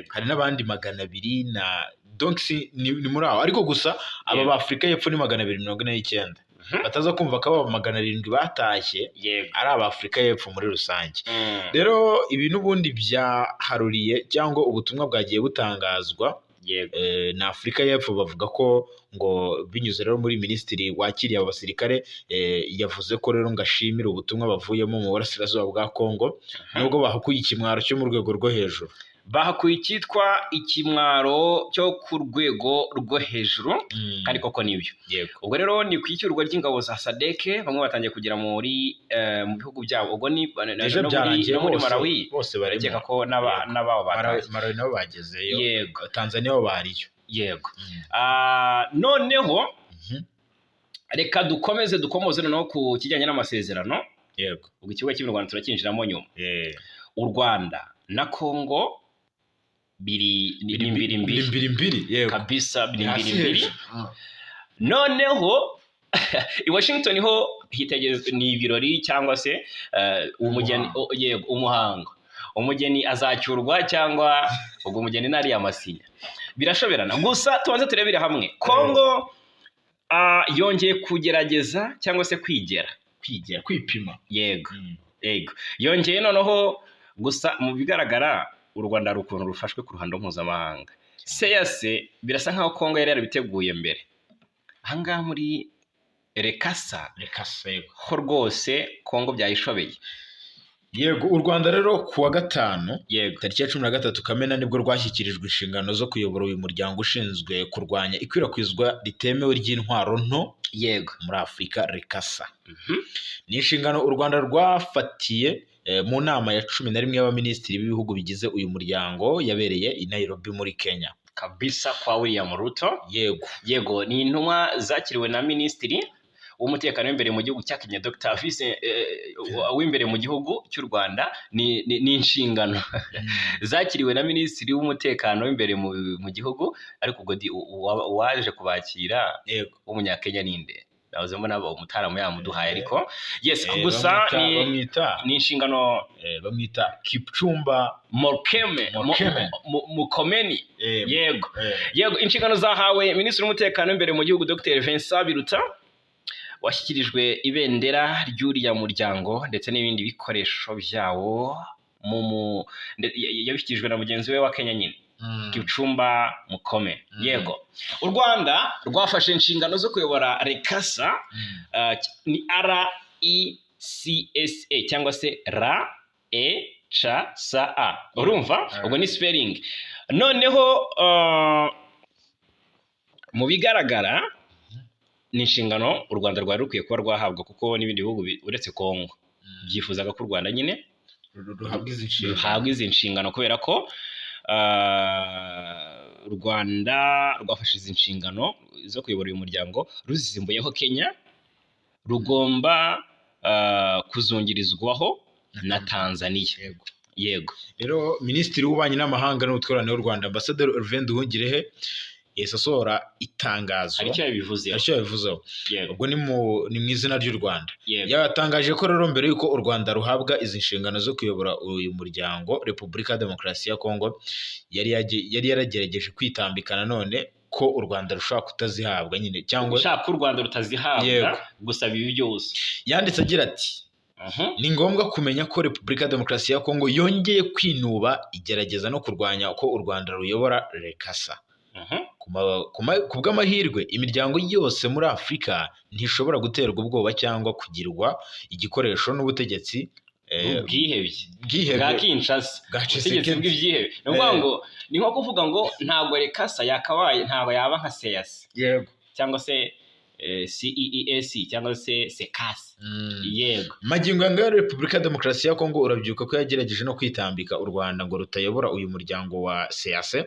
Hari n'abandi 200 na, donc si ni muri aho, ariko gusa aba ba Afurika y'Epfo ni 249. Bataza kumva ko aba 700 batashye ari aba Afurika y'Epfo muri rusange. Rero ibi n'ubundi byaharuriye cyangwa ubutumwa bwagiye butangazwa na Afurika y'Epfo, bavuga ko ngo binyuze rero muri minisitiri wakiriye abo basirikare, yavuze ko rero ngo ashimira ubutumwa bavuyemo mu burasirazuba bwa Kongo, nubwo bahakuye ikimwaro cyo mu rwego rwo hejuru. Bahakuye icyitwa ikimwaro cyo ku rwego rwo hejuru, kandi koko nibyo. Ubwo rero ni ku icyurwa ry'ingabo za SADC, bamwe batangiye kugera mu bihugu byabo. Ubwo ni Ejo no muri, byarangiye no muri bose Malawi. Bose barimo. Ndakeka ko n'ababo batashye. Malawi nabo bagezeyo. Tanzania bo bariyo. Yego. Noneho reka dukomeze dukomoze noneho ku kijyanye n'amasezerano. Ubwo ikibuga cy'u Rwanda turacyinjiramo nyuma. U Rwanda na Congo biri ni mbiri mbiri. Ni mbiri mbiri, yego. Kabisa, biri Ni mbiri hasi mbiri. hejuru. Noneho i Washington ho hitegerezwa ni ibirori cyangwa se umugeni. Umuhango. Yego, umuhango, umugeni azacyurwa cyangwa ubwo umugeni nariya masinya birashoberana. Gusa tubanze turebere hamwe Congo yongeye kugerageza cyangwa se kwigera. Kwigera, kwipima. Yego, yongeye noneho. Gusa mu bigaragara u Rwanda hari ukuntu rufashwe ku ruhando mpuzamahanga seyase, birasa nkaho Congo yari yarabiteguye mbere. Ahangaha muri RECASA Reka se. ho rwose Congo byayishobeye. Yego, u Rwanda rero ku wa gatanu, tariki ya 13 Kamena, nibwo rwashyikirijwe inshingano zo kuyobora uyu muryango ushinzwe kurwanya ikwirakwizwa ritemewe ry'intwaro nto muri Afurika, RECASA. Ni inshingano u Rwanda rwafatiye mu nama ya 11 y'abaminisitiri b'ibihugu bigize uyu muryango yabereye i Nairobi muri Kenya. Kabisa, kwa William Ruto. Yego, ni intumwa zakiriwe na minisitiri w'umutekano w'imbere mu gihugu cya Kenya, Dr. Vincent, w'imbere mu gihugu cy'u Rwanda. Ni inshingano zakiriwe na minisitiri w'umutekano w'imbere mu gihugu, ariko ubwo uwaje kubakira w'umunyakenya ninde? Nahoze mbona umutaramu yamuduhaye, ariko yes. Gusa ni Bamwita ni inshingano. Bamwita Kipchumba Murkomen. Murkomen. Murkomen. Yego. Yego, inshingano zahawe minisitiri w'umutekano w'imbere mu gihugu, Dr Vincent Biruta, washyikirijwe ibendera ry'uriya muryango ndetse n'ibindi bikoresho byawo yabishyikirijwe na mugenzi we wa Kenya nyine, Kipchumba Murkomen. Yego, u Rwanda rwafashe inshingano zo kuyobora RECASA. Ni RECSA cyangwa se RECSA, urumva ubwo ni spelling. Noneho mu bigaragara ni inshingano u Rwanda rwari rukwiye kuba rwahabwa, kuko n'ibindi bihugu uretse Congo byifuzaga ko u Rwanda nyine ruhabwa izi nshingano. Ruhabwa izi nshingano, kubera ko u Rwanda rwafashe izi nshingano zo kuyobora uyu muryango ruzisimbuyeho Kenya, rugomba kuzungirizwaho na Tanzania. Yego. Rero minisitiri w'ububanyi n'amahanga n'ubutwererane w'u Rwanda, Ambasaderi Olivier Nduhungirehe, Yahise asohora itangazo. Hari icyo yabivuzeho. Hari icyo yabivuzeho. Ubwo ni mu izina ry'u Rwanda. Yatangaje ko rero mbere y'uko u Rwanda ruhabwa izi nshingano zo kuyobora uyu muryango, Repubulika ya Demokarasi ya Kongo yari yaragerageje kwitambika nanone ko u Rwanda rushobora kutazihabwa nyine, cyangwa ushaka ko u Rwanda rutazihabwa gusaba ibi byose. Yanditse agira ati: "Ni ngombwa kumenya ko Repubulika ya Demokarasi ya Kongo yongeye kwinuba igerageza no kurwanya uko u Rwanda ruyobora RECASA. Ku bw'amahirwe, imiryango yose muri Afurika ntishobora guterwa ubwoba cyangwa kugirwa igikoresho n'ubutegetsi bwihebye bwihebye bwa Kinshasa, bwa ubutegetsi Tshisekedi." bw'ibyihebe. Ni ukuvuga ngo ni nko kuvuga ngo ntabwo RECASA yakabaye, ntabwo yaba nka CEEAC cyangwa se CEEAC cyangwa se CECAC. Yego. Magingo aya ngaya, Repubulika ya Demokarasi ya Kongo, urabyibuka ko yagerageje no kwitambika u Rwanda ngo rutayobora uyu muryango wa CEEAC,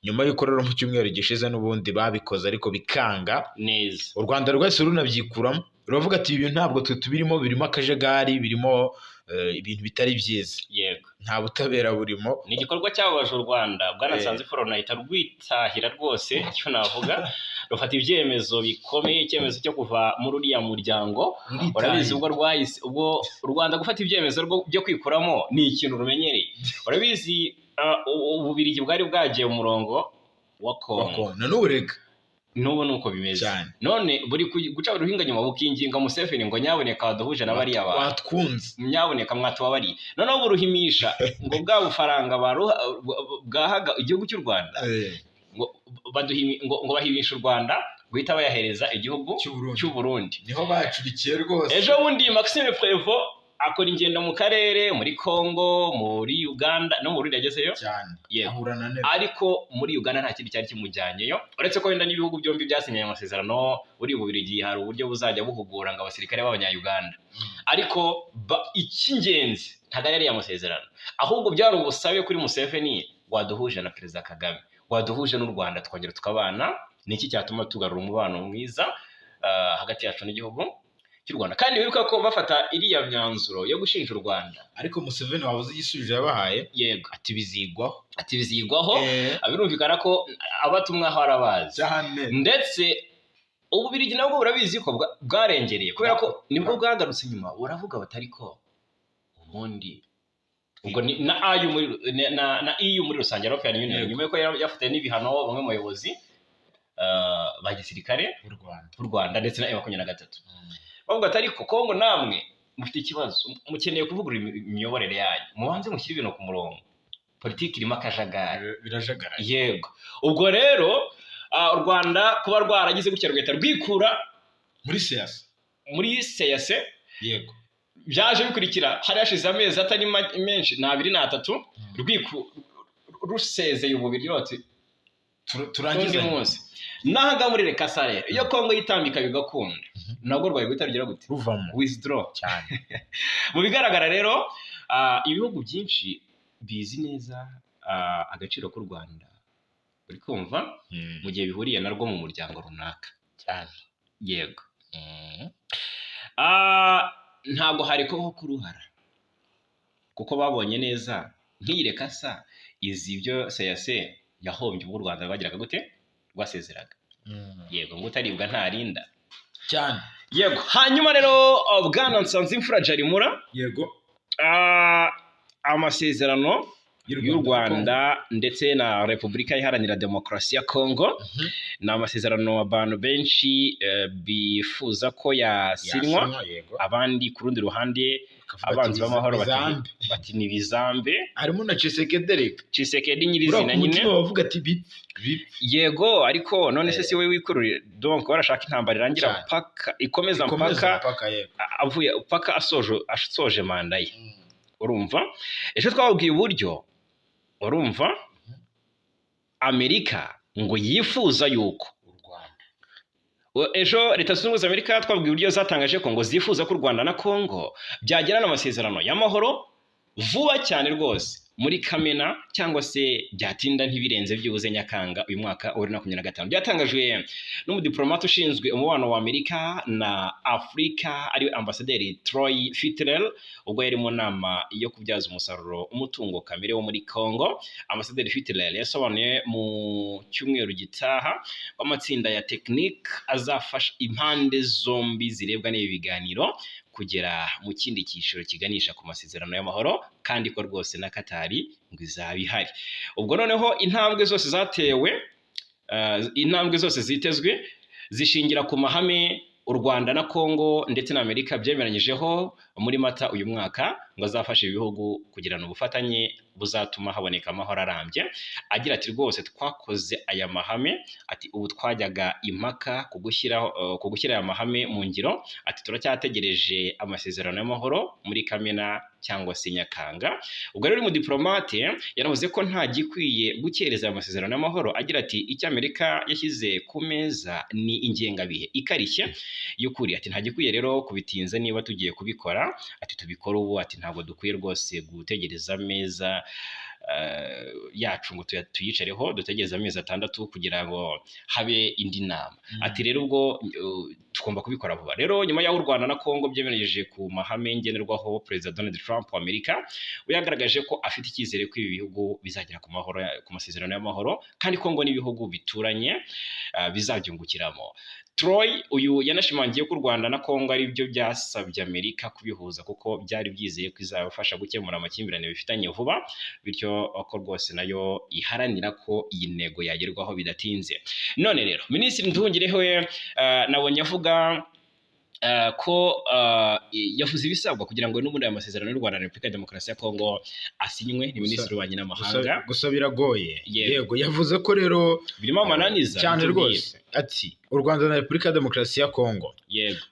nyuma y'uko rero mu cyumweru gishize n'ubundi babikoze ariko bikanga. Neza. U Rwanda rwahise runabyikuramo, ruravuga ati: "Ibi ntabwo twe tubirimo, birimo akajagari, birimo ibintu bitari byiza, nta butabera burimo." Ni igikorwa cyababaje u Rwanda, bwana Nsanzimfura, runahita rwitahira rwose. Icyo navuga, rufata ibyemezo bikomeye, icyemezo cyo kuva muri uriya muryango. Urabizi, ubwo rwahise, ubwo u Rwanda gufata ibyemezo byo kwikuramo ni ikintu rumenyereye. Urabizi, Ububirigi bwari bwagiye mu murongo wa Kongo. Na n'ubu rega. N'ubu ni uko bimeze. Cyane. None buri guca uruhinga nyuma bukinginga Museveni ngo: "Nyaboneka waduhuje na bariya bantu." Watwunze. "Nyaboneka mwatubabariye." Noneho buruhimisha ngo bwa bufaranga bwahaga igihugu cy'u Rwanda, ngo ngo bahimisha u Rwanda guhita bayahereza igihugu cy'Uburundi. cy'u Burundi. Niho bacurikiye rwose. Ejo bundi Maxime Prévost akora ingendo mu karere, muri Congo, muri Uganda no mu Burundi yagezeyo. Cyane. Yego. Ahura na Neva. Ariko muri Uganda nta kindi cyari kimujyanyeyo, uretse ko wenda n'ibihugu byombi byasinyanye amasezerano. Buri Bubiligi hari uburyo buzajya buhugura ngo abasirikare b'Abanya-Uganda. Ariko icy'ingenzi ntabwo ari ariya masezerano, ahubwo byari ubusabe kuri Museveni: "Waduhuje na Perezida Kagame, waduhuje n'u Rwanda, tukongera tukabana. Ni iki cyatuma tugarura umubano mwiza hagati yacu n'igihugu cy'u Rwanda?" Kandi wibuka ko bafata iriya myanzuro yo gushinja u Rwanda, Ariko Museveni wabuze igisubizo yabahaye? Yego. Ati: "Bizigwaho." Ati: "Bizigwaho." Birumvikana ko abatumwa aho arabazi. Cyane. Ndetse Ububirigi nabwo burabizi ko bwarengereye, kubera ko nibwo bwagarutse inyuma buravuga batari ko ubundi ubwo ni na AU muri na EU muri rusange, European Union, nyuma yuko yafatiye n'ibihano bamwe mu bayobozi ba gisirikare b'u Rwanda b'u Rwanda ndetse na M23, bavuga ati: "Ariko Kongo namwe mufite ikibazo, mukeneye kuvugurura imiyoborere yanyu, mubanze mushyire ibintu ku murongo, politiki irimo akajagari." Birajagaraye. Yego. Ubwo rero u Rwanda kuba rwaragize gutya rugahita rwikura muri CEEAC, muri CEEAC, byaje bikurikira hari hashize amezi atari menshi, ni 2 n'atatu, rusezeye Ububirigi bati undi Turangizanye. munsi. N'ahangaha muri RECASA rero, iyo Kongo yitambika bigakunda, nabwo rwari guhita rugira gute? Ruvamo. Withdraw. Cyane. Mu bigaragara rero, ibihugu byinshi bizi neza agaciro k'u Rwanda, uri kumva, mu gihe bihuriye narwo mu muryango runaka. Cyane. Yego. Ntabwo hari kubaho kuruhara, kuko babonye neza nk'iyi RECASA izi ibyo CEEAC yahombye ubwo u Rwanda rwagiraga gute, rwasezeraga. Yego, ngo utaribwa ntarinda. Cyane. Yego. Hanyuma rero, bwana Nsanzimfura Jarimura, amasezerano y'u Rwanda ndetse na Repubulika Iharanira Demokarasi ya Kongo ni amasezerano abantu benshi bifuza ko yasinywa. Yasinywa, yego. Abandi ku rundi ruhande, Bakavuga ati, abanzi b'amahoro, bati "Bizambe." bati ni bizambe. Harimo na Tshisekedi reka. Tshisekedi Buriya nyirizina ku nyine. mutima bavuga ati: "Bipfe bipfe." Yego, ariko none se si we wikururiye? Donc barashaka intambara irangira paka ikomeza Ikomeza mpaka mpaka, yego. avuye, paka asoje manda ye. Urumva, ejo twababwiye uburyo, urumva, Amerika ngo yifuza yuko U Rwanda Ejo Leta Zunze Ubumwe za Amerika twabwiye uburyo zatangaje ko ngo zifuza ko u Rwanda na Kongo byagirana amasezerano y'amahoro vuba cyane rwose. muri Kamena cyangwa se byatinda ntibirenze byibuze Nyakanga uyu mwaka wa 2025. Byatangajwe n'umudiplomate ushinzwe umubano wa Amerika na Afurika, ariwe Ambasaderi Troy Fitrell, ubwo yari mu nama yo kubyaza umusaruro umutungo kamere wo muri Congo. Ambasaderi Fitrell yasobanuye mu cyumweru gitaha ko amatsinda ya tekinike azafasha impande zombi zirebwa n'ibi biganiro kugera mu kindi cyiciro kiganisha ku masezerano y'amahoro, kandi ko rwose na Katari ngo izaba ihari. Ubwo noneho intambwe zose zatewe, intambwe zose zitezwe zishingira ku mahame u Rwanda na Congo ndetse na Amerika byemeranyijeho muri Mata uyu mwaka, ngo azafasha ibihugu kugirana ubufatanye buzatuma haboneka amahoro arambye. Agira ati: "Rwose twakoze aya mahame." Ati: "Ubu twajyaga impaka ku gushyira aya mahame mu ngiro." Ati: "Turacyategereje amasezerano y'amahoro muri Kamena cyangwa se Nyakanga." Ubwo rero uyu mudiplomate yanavuze ko nta gikwiye gukereza aya masezerano y'amahoro, agira ati: "Icyo Amerika yashyize ku meza ni ingengabihe ikarishye y'ukuri." Ati: "Nta gikwiye rero kubitinza, niba tugiye kubikora," ati, "tubikore ubu." Ati: "Ntabwo dukwiye rwose gutegereza ameza yacu ngo tuyicareho dutegereze amezi 6 kugira ngo habe indi nama." Ati: "Rero ubwo tugomba kubikora vuba." Rero nyuma y'aho u Rwanda na Congo byemereje ku mahame ngenderwaho, Perezida Donald Trump wa Amerika we yagaragaje ko afite icyizere ko ibi bihugu bizagera ku mahoro, ku masezerano y'amahoro, kandi Congo n'ibihugu bituranye bizabyungukiramo. Troy uyu yanashimangiye ko u Rwanda na Congo ari byo byasabye Amerika kubihuza, kuko byari byizeye ko izabafasha gukemura amakimbirane bifitanye vuba, bityo ko rwose nayo iharanira ko iyi ntego yagerwaho bidatinze. None rero Minisitiri Nduhungirehe we nabonye avuga ko yavuze ibisabwa kugira ngo n'ubundi aya masezerano y'u Rwanda na Repubulika ya Demokarasi ya Kongo asinywe. Ni Minisitiri w'Ububanyi n'Amahanga. Gusa biragoye. Yego. Yego, yavuze ko rero birimo amananiza cyane bitubwiye. Rwose ati: "U Rwanda na Repubulika ya Demokarasi ya Kongo,"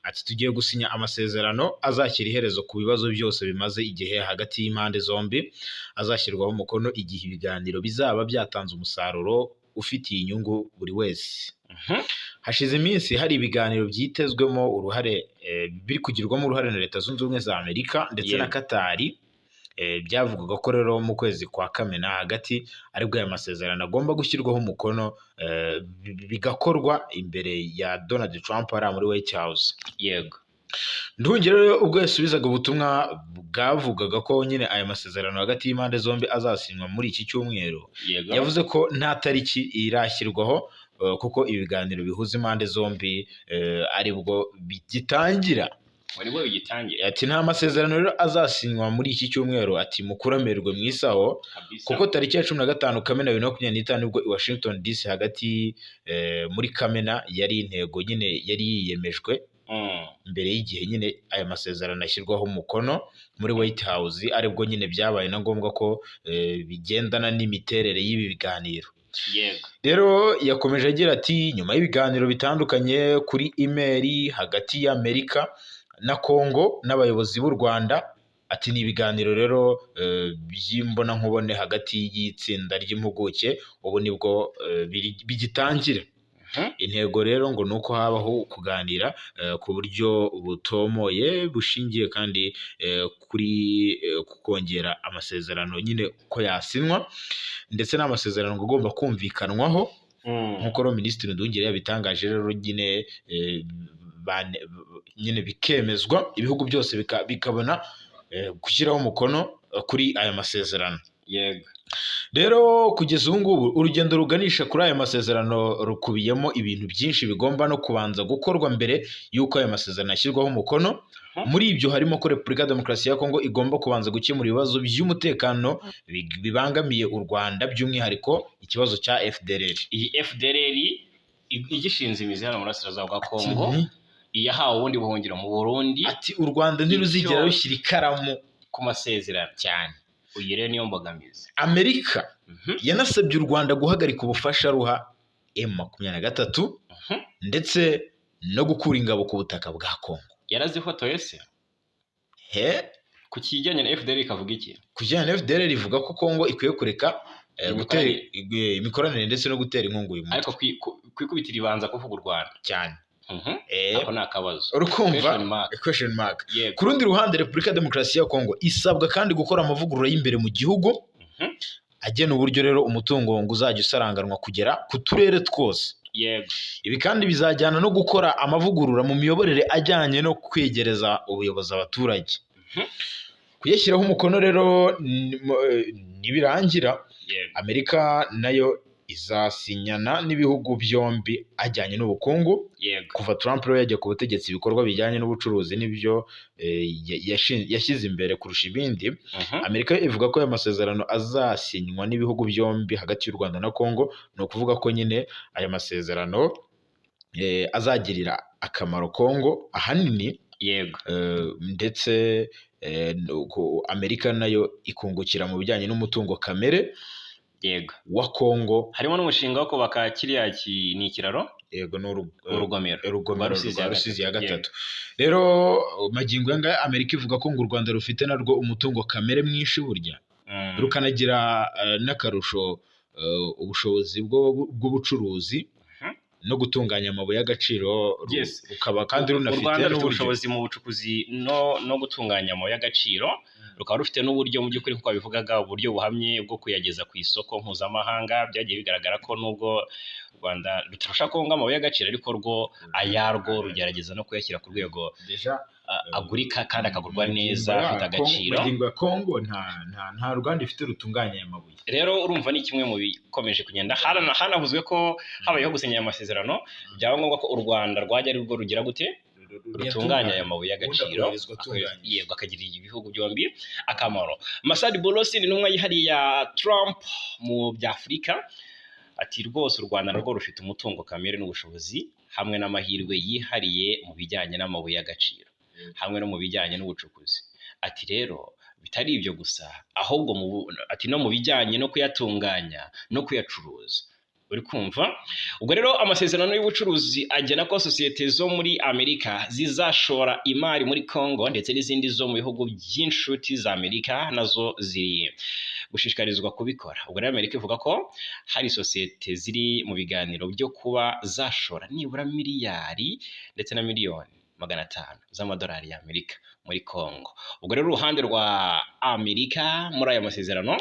ati: "tugiye gusinya amasezerano azashyira iherezo ku bibazo byose bimaze igihe hagati y'impande zombi, azashyirwaho umukono igihe ibiganiro bizaba byatanze umusaruro ufitiye inyungu buri wese." Hashize iminsi hari ibiganiro byitezwemo uruhare, biri kugirwamo uruhare na Leta Zunze Ubumwe za Amerika ndetse na Katari. Byavugwaga ko rero mu kwezi kwa Kamena hagati aribwo aya masezerano agomba gushyirwaho umukono, bigakorwa imbere ya Donald Trump hariya muri White House. Nduhungirehe rero ubwo yasubizaga ubutumwa bwavugaga ko nyine aya masezerano hagati y'impande zombi azasinywa muri iki cyumweru, yavuze ko nta tariki irashyirwaho, kuko ibiganiro bihuza impande zombi aribwo bigitangira. Nibwo bigitangira. Ati: "Nta masezerano rero azasinywa muri iki cyumweru," ati: "mukuramerwe mu isaho," kuko tariki ya 15 Kamena 2025 nibwo i Washington DC hagati muri Kamena yari intego nyine yari yiyemejwe mbere y'igihe nyine aya masezerano ashyirwaho umukono muri White House, aribwo nyine byabaye na ngombwa ko bigendana n'imiterere y'ibi biganiro. Rero yakomeje agira ati: "Nyuma y'ibiganiro bitandukanye kuri imeri hagati y'Amerika na Congo n'abayobozi b'u Rwanda," ati: "ni ibiganiro rero by'imbonankubone hagati y'itsinda ry'impuguke, ubu nibwo bigitangira." Intego rero ngo ni uko habaho kuganira ku buryo butomoye, bushingiye kandi kuri ku kongera amasezerano nyine ko yasinywa, ndetse n'amasezerano ngo agomba kumvikanwaho. Nk'uko rero Minisitiri Nduhungirehe yabitangaje rero nyine, nyine bikemezwa, ibihugu byose bikabona gushyiraho umukono kuri aya masezerano. Rero kugeza ubu ngubu urugendo ruganisha kuri aya masezerano rukubiyemo ibintu byinshi bigomba no kubanza gukorwa mbere y'uko aya masezerano ashyirwaho umukono. Muri ibyo harimo ko Repubulika ya Demokarasi ya Kongo igomba kubanza gukemura ibibazo by'umutekano bibangamiye u Rwanda, by'umwihariko ikibazo cya FDLR. Iyi FDLR igishinze imizi hano mu burasirazuba bwa Kongo, iyahawe ubundi buhungiro mu Burundi. Ati: "U Rwanda ntiruzigera rushyira ikaramu ku masezerano cyane." Uyu rero niyo mbogamizi. Amerika yanasabye u Rwanda guhagarika ubufasha ruha M23 ndetse no gukura ingabo ku butaka bwa Kongo. Yarazifotoye se? He? Ku kijyanye na FDLR ikavuga iki? Ku kijyanye na FDLR ivuga ko Kongo ikwiye kureka gutera imikoranire ndetse no gutera inkunga uyu mutwe. Ariko ku ikubitiro ibanza kuvuga u Rwanda. Cyane. Ako ni akabazo. Urukumva? Question mark. Question mark. Yego. Ku rundi ruhande, Repubulika ya Demokarasi ya Kongo isabwa kandi gukora amavugurura y'imbere mu gihugu. Agena uburyo rero umutungo ngo uzajya usaranganwa kugera ku turere twose. Ibi kandi bizajyana no gukora amavugurura mu miyoborere ajyanye no kwegereza ubuyobozi abaturage. Kuyashyiraho umukono rero nibirangira, Amerika nayo izasinyana n'ibihugu byombi ajyanye n'ubukungu. Kuva Trump rero yajya ku butegetsi, ibikorwa bijyanye n'ubucuruzi nibyo yashyize imbere kurusha ibindi. Amerika ivuga ko aya masezerano azasinywa n'ibihugu byombi hagati y'u Rwanda na Congo, ni ukuvuga ko nyine aya masezerano azagirira akamaro Congo ahanini, ndetse nuko Amerika nayo ikungukira mu bijyanye n'umutungo kamere wa Congo. Harimo n'umushinga wo kubaka kiriya ni ikiraro? Yego, ni Urugomero urugomero rwa Rusizi rwa ya Rusizi ya gatatu. gatatu. Rero magingo aya ngaya Amerika ivuga ko ngo u Rwanda rufite narwo umutungo kamere mwinshi burya, rukanagira n'akarusho ubushobozi bw'ubucuruzi no gutunganya amabuye y'agaciro, rukaba kandi U runafite Rwanda rufite n'uburyo ubushobozi mu bucukuzi no gutunganya amabuye y'agaciro, rukaba rufite n'uburyo mu by'ukuri, nk'uko babivugaga, uburyo buhamye bwo kuyageza ku isoko mpuzamahanga. Byagiye bigaragara ko nubwo u Rwanda rutarusha Kongo amabuye y'agaciro, ariko rwo ayarwo rugerageza no kuyashyira ku rwego Déjà, agurika kandi akagurwa neza, magingo ya afite agaciro. Magingo ya Kongo nta ruganda ifite rutunganya aya mabuye. Rero urumva ni kimwe mu bikomeje kugenda hanavuzwe ko habayeho gusinya aya masezerano, byaba ngombwa ko u Rwanda rwajya ari rwo rugira gute, rutunganya aya mabuye y'agaciro, Ubundi akoherezwa atunganyije. Yego, akagirira ibihugu byombi akamaro. Masad Boulos ni intumwa yihariye ya Trump mu bya Afurika, ati rwose u Rwanda narwo rufite umutungo kamere n'ubushobozi hamwe n'amahirwe yihariye mu bijyanye n'amabuye y'agaciro hamwe no mu bijyanye n'ubucukuzi. Ati rero bitari ibyo gusa, ahubwo ati no mu bijyanye no kuyatunganya no kuyacuruza. Uri kumva? Ubwo rero amasezerano y'ubucuruzi agena ko sosiyete zo muri Amerika zizashora imari muri Congo, ndetse n'izindi zo mu bihugu by'inshuti za Amerika nazo ziri gushishikarizwa kubikora. Ubwo rero Amerika ivuga ko hari sosiyete ziri mu biganiro byo kuba zashora nibura miliyari ndetse na miliyoni 500 z'amadolari y'Amerika muri Congo. Ubwo rero uruhande rwa Amerika muri aya masezerano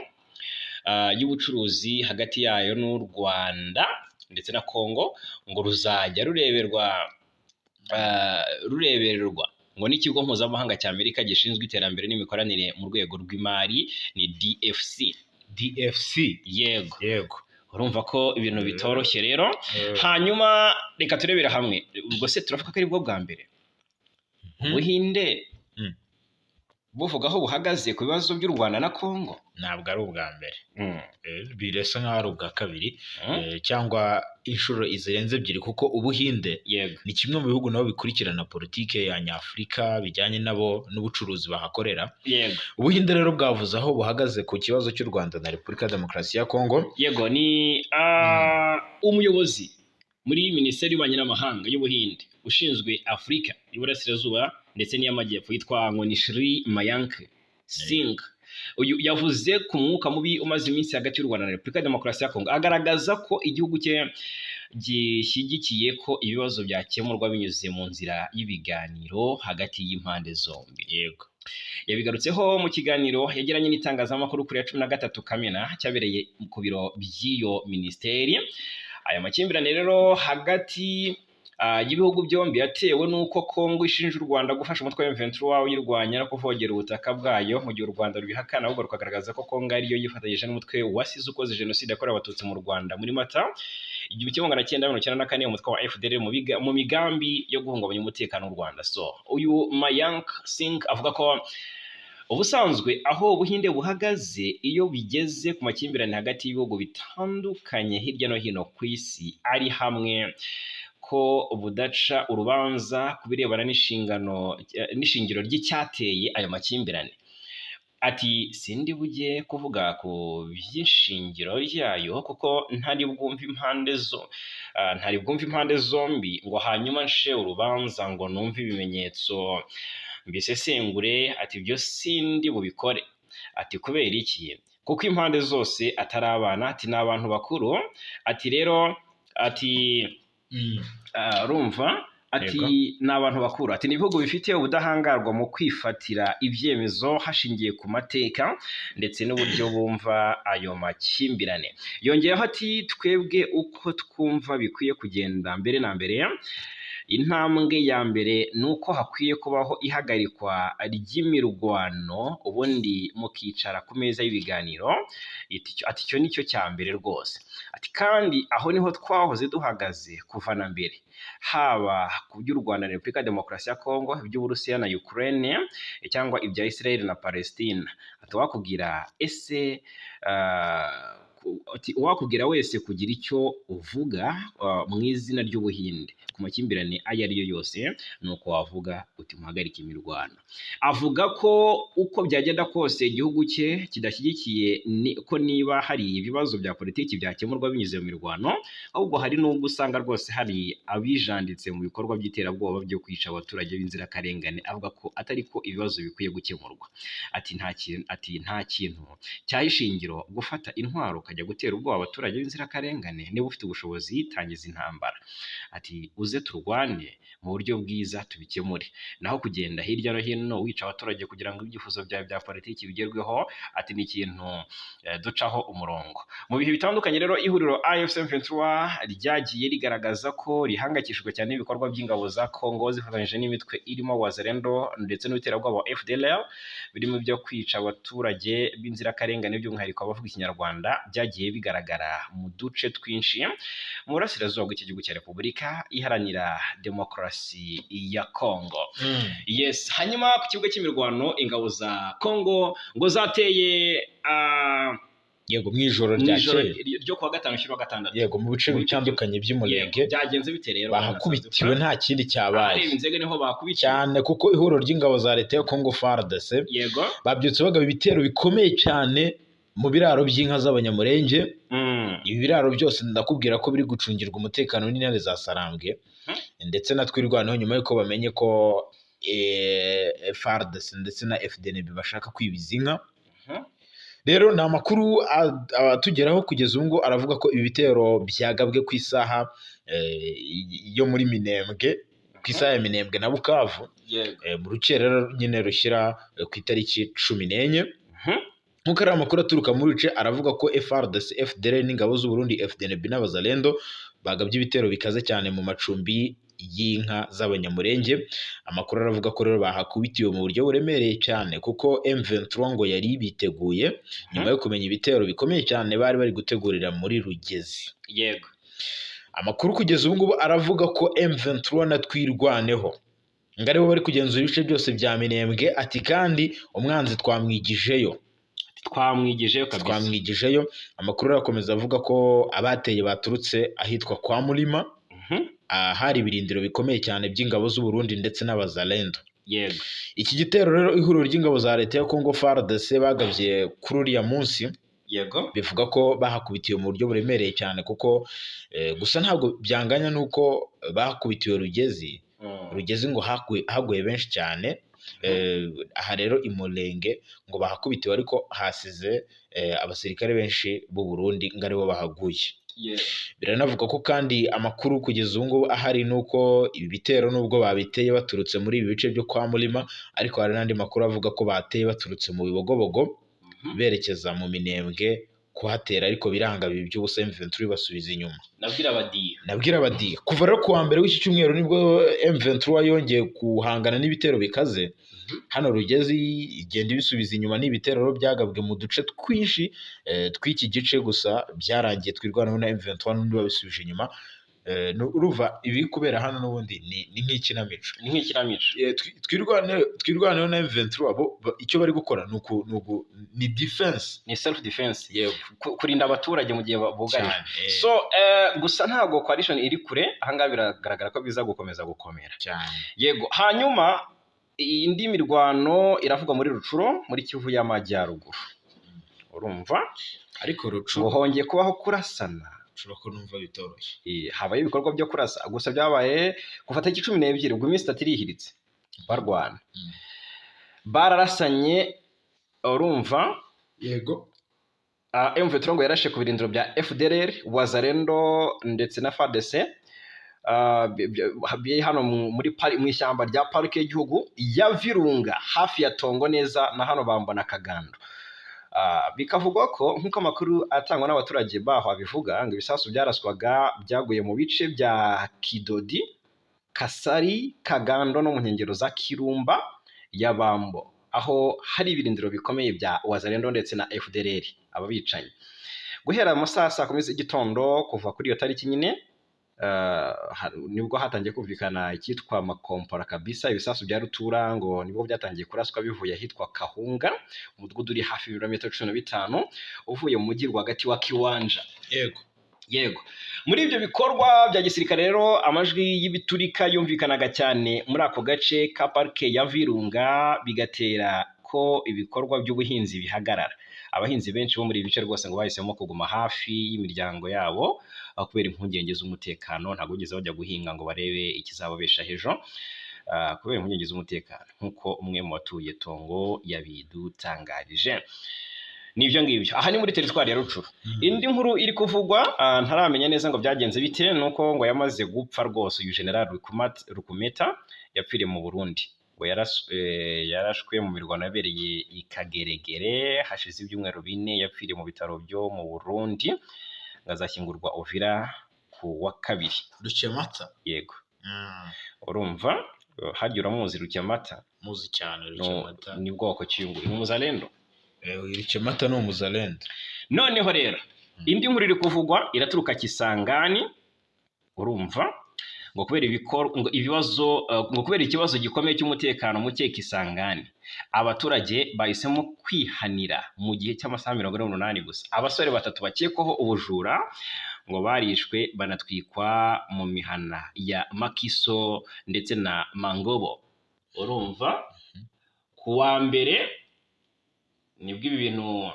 y'ubucuruzi hagati yayo n'u Rwanda ndetse na Congo ngo ruzajya rurebererwa ngo n'ikigo mpuzamahanga cya Amerika gishinzwe iterambere n'imikoranire mu rwego rw'imari, ni DFC. DFC. Yego. Yego. Urumva ko ibintu bitoroshye rero. Hanyuma reka turebere hamwe, ubwo se turavuga ko ari bwo bwa mbere Ubuhinde buvuga aho buhagaze ku bibazo by'u Rwanda na Congo? Ntabwo ari ubwa mbere. Birasa nk'aho ari ubwa kabiri cyangwa inshuro zirenze ebyiri, kuko Ubuhinde ni kimwe mu bihugu nabo bikurikirana politike ya nyafurika bijyanye nabo n'ubucuruzi bahakorera. Ubuhinde rero bwavuze aho buhagaze ku kibazo cy'u Rwanda na Repubulika ya Demokarasi ya Kongo. Yego, ni umuyobozi muri Minisiteri y'Ububanyi n'Amahanga y'Ubuhinde ushinzwe Afurika y'Uburasirazuba ndetse n'iy'Amajyepfo, yitwa ngo ni Shri Mayank Singh. Uyu yavuze ku mwuka mubi umaze iminsi hagati y'u Rwanda na Repubulika ya Demokarasi ya Kongo, agaragaza ko igihugu cye gishyigikiye ko ibibazo byakemurwa binyuze mu nzira y'ibiganiro hagati y'impande zombi. Yabigarutseho mu kiganiro yagiranye n'itangazamakuru kuri ya 13 Kamena, cyabereye ku biro by'iyo minisiteri. Aya makimbirane rero hagati y'ibihugu byombi yatewe n'uko Kongo ishinja u Rwanda gufasha umutwe wa M23 uyirwanya no kuvogera ubutaka bwayo, mu gihe u Rwanda rubihakana, ahubwo rukagaragaza ko Kongo ariyo yifatanyije n'umutwe wasize ukoze jenoside yakorewe Abatutsi mu Rwanda muri Mata 1994, umutwe wa FDLR, mu migambi yo guhungabanya umutekano w'u Rwanda. So uyu Mayank Singh avuga ko ubusanzwe aho Ubuhinde buhagaze iyo bigeze ku makimbirane hagati y'ibihugu bitandukanye hirya no hino ku isi ari hamwe, ko budaca urubanza ku birebana n'inshingano n'ishingiro ry'icyateye ayo makimbirane. Ati sindi bujye kuvuga ku by'ishingiro ryayo kuko ntari bwumve impande zombi ngo hanyuma nce urubanza, ngo numve ibimenyetso mbisesengure. Ati ibyo sindi bubikore. Ati kubera iki? Kuko impande zose atari abana, ati ni abantu bakuru. Ati rero ati urumva Ati ni abantu bakuru, ati ni ibihugu bifite ubudahangarwa mu kwifatira ibyemezo hashingiye ku mateka ndetse n'uburyo bumva ayo makimbirane. Yongeyeho ati twebwe uko twumva bikwiye kugenda, mbere na mbere intambwe ya mbere ni uko hakwiye kubaho ihagarikwa ry'imirwano, ubundi mukicara ku meza y'ibiganiro. Ati icyo ni cyo cya mbere rwose. Ati kandi aho niho twahoze duhagaze kuva na mbere, haba ku by'u Rwanda na Repubulika ya Demokarasi ya Kongo, iby'Uburusiya na Ukraine, cyangwa ibya Israel na Palestine. Ati wakubwira ese ati uwakubwira wese kugira icyo uvuga mu izina ry'Ubuhinde ku makimbirane ayo ari yo yose, ni uko wavuga uti muhagarike imirwano. Avuga ko uko byagenda kose igihugu cye kidashyigikiye ko niba hari ibibazo bya politiki byakemurwa binyuze mu mirwano, ahubwo hari n'ubwo usanga rwose hari abijanditse mu bikorwa by'iterabwoba byo kwica abaturage b'inzirakarengane, avuga ko atari ko ibibazo bikwiye gukemurwa. Ati nta kintu cyaha ishingiro gufata intwaro ukajya gutera ubwoba abaturage b'inzirakarengane, niba ufite ubushobozi tangiza intambara. Ati uze turwane mu buryo bwiza tubikemure, naho kugenda hirya no hino wica abaturage kugira ngo ibyifuzo byawe bya politiki bigerweho, ati ni ikintu ducaho umurongo. Mu bihe bitandukanye rero ihuriro AFC M23 ryagiye rigaragaza ko rihangayikishijwe cyane n'ibikorwa by'ingabo za Congo zifatanyije n'imitwe irimo Wazalendo ndetse n'iterabwoba wa FDLR, birimo ibyo kwica abaturage b'inzirakarengane, by'umwihariko abavuga Ikinyarwanda, byagiye bigaragara mu duce twinshi mu burasirazuba bw'iki gihugu cya Repubulika Iharanira Demokarasi ya Congo. Yes, hanyuma ku kibuga cy'imirwano ingabo za Congo ngo zateye Yego, mu ijoro mu ijoro ryakeye. ryo kuwa gatanu ushyira gatandatu. Yego, mu bice Mu bice bitandukanye by'umurenge. Yego, byagenze bite rero? Bahakubitiwe, nta kindi cyabaye. Ahareba inzego niho bakubitiwe. Cyane, kuko ihuriro ry'ingabo za leta ya Congo FARDC babyutse bagaba ibitero bikomeye cyane mu biraro by'inka z'Abanyamurenge. Ibi biraro byose ndakubwira ko biri gucungirwa umutekano n'intare za Sarambwe ndetse na Twirwaneho, nyuma y'uko bamenye ko FARDC ndetse na FDNB bashaka kwibiza inka. Rero ni amakuru atugeraho kugeza ubu ngubu aravuga ko ibi bitero byagabwe ku isaha yo muri Minembwe, ku isaha ya Minembwe na Bukavu, mu rukerera nyine rushyira ku itariki 14. Nk'uko ari amakuru aturuka muri bice, aravuga ko FARDC, FDLR n'ingabo z'u Burundi, FDNB n'Abazalendo bagabye ibitero bikaze cyane mu macumbi y'inka z'Abanyamurenge. Amakuru aravuga ko rero bahakubitiwe mu buryo buremereye cyane, kuko M23 ngo yari biteguye nyuma yo kumenya ibitero bikomeye cyane bari bari gutegurira muri Rugezi. Amakuru kugeza ubu ngubu aravuga ko M23 na Twirwaneho ngo aribo bari kugenzura ibice byose bya Minembwe. Ati kandi umwanzi twamwigijeyo. Twamwigijeyo kabisa. Twamwigijeyo. Amakuru arakomeza avuga ko abateye baturutse ahitwa kwa Murima, ahari ibirindiro bikomeye cyane by'ingabo z'u Burundi ndetse n'Abazalendo. Iki gitero rero ihuriro ry'ingabo za leta ya Congo FARDC bagabye kuri uriya munsi, bivuga ko bahakubitiwe mu buryo buremereye cyane, kuko gusa ntabwo byanganya n'uko bakubitiwe Rugezi. Rugezi ngo haguye benshi cyane. Aha rero i Murenge ngo bahakubitiwe, ariko hasize abasirikare benshi b'u Burundi ngo aribo bahaguye. Biranavuga ko kandi amakuru kugeza ubu ngubu ahari ni uko ibi bitero nubwo babiteye baturutse muri ibi bice byo kwa Murima, ariko hari n'andi makuru avuga ko bateye baturutse mu Bibogobogo berekeza mu Minembwe kuhatera, ariko biranga bibi by'ubusa, M23 basubiza inyuma. Nabwira abadiya. Nabwira abadiya, kuva rero kuwa mbere w'iki cyumweru nibwo M23 yongeye guhangana n'ibitero bikaze hano Rugezi, igenda ibisubiza inyuma. N'ibitero rero byagabwe mu duce twinshi tw'iki gice, gusa byarangiye Twirwaneho na M23 n'undi babisubije inyuma. Urumva ibiri kubera hano n'ubundi ni nk'ikinamico. Ni nk'ikinamico. Twirwaneho na M23 bo icyo bari gukora ni defense. Ni self defense. Yego. Kurinda abaturage mu gihe bugarijwe. Cyane. So gusa ntabwo coalition iri kure ahangaha, biragaragara ko biza gukomeza gukomera. Cyane. Yego, hanyuma indi mirwano iravugwa muri Rucuro, muri Kivu y'Amajyaruguru, urumva? Ariko Ngo Rucuro hongeye kubaho kurasana. Rucuro ko numva bitoroshye. Habaye ibikorwa byo kurasa, gusa byabaye kuva tariki 12, ubwo iminsi 3 irihiritse barwana. Bararasanye, urumva? Yego. M23 ngo yarashe ku birindiro bya FDLR, Wazalendo ndetse na FARDC. biri hano mu ishyamba rya parike y'igihugu ya Virunga, hafi ya Tongo neza na hano bambona Kagando. Bikavugwa ko, nk'uko amakuru atangwa n'abaturage baho abivuga, ngo ibisasu byaraswaga byaguye mu bice bya Kidodi, Kasari, Kagando no mu nkengero za Kirumba ya Bambo, aho hari ibirindiro bikomeye bya Wazalendo ndetse na FDLR, aba bicanyi. Guhera mu masaha saa 10 z'igitondo, kuva kuri iyo tariki nyine, nibwo hatangiye kumvikana icyitwa makompora kabisa. Ibisasu bya rutura ngo nibwo byatangiye kuraswa bivuye ahitwa Kahunga, umudugudu uri hafi y'ibirometero 15 uvuye mu mujyi rwagati wa Kiwanja. Yego, muri ibyo bikorwa bya gisirikare rero, amajwi y'ibiturika yumvikanaga cyane muri ako gace ka parike ya Virunga, bigatera ko ibikorwa by'ubuhinzi bihagarara. Abahinzi benshi bo muri ibi bice rwose ngo bahisemo kuguma hafi y'imiryango yabo kubera impungenge z'umutekano. Ntabwo bigeze bajya guhinga ngo barebe ikizababeshaho ejo kubera impungenge z'umutekano, nk'uko umwe mu batuye Tongo yabidutangarije. Nibyo ngibyo, aha ni muri teritwari ya Rucuru. Indi nkuru iri kuvugwa, ntaramenya neza ngo byagenze bite, nuko ngo yamaze gupfa rwose. Uyu general Rukumeta yapfiriye mu Burundi, ngo yarashwe mu mirwano yabereye i Kageregere hashize ibyumweru 4. Yapfiriye mu bitaro byo mu Burundi, ngo azashyingurwa Uvira ku wa kabiri. Rukemata. Yego. Urumva harya uramuzi Rukemata? Muzi cyane Rukemata. Ni bwoko ki uyu nguyu? Ni umuzalendo. Rukemata ni umuzalendo. Noneho rero indi nkuru iri kuvugwa iraturuka Kisangani. Urumva ngo kubera ngo ibibazo, ngo kubera ikibazo gikomeye cy'umutekano muke Kisangani, abaturage bahisemo kwihanira mu gihe cy'amasaha 48 gusa. Abasore batatu bakekwaho ubujura ngo barishwe banatwikwa mu mihana ya Makiso ndetse na Mangobo. Urumva ku wa mbere nibwo ibi bintu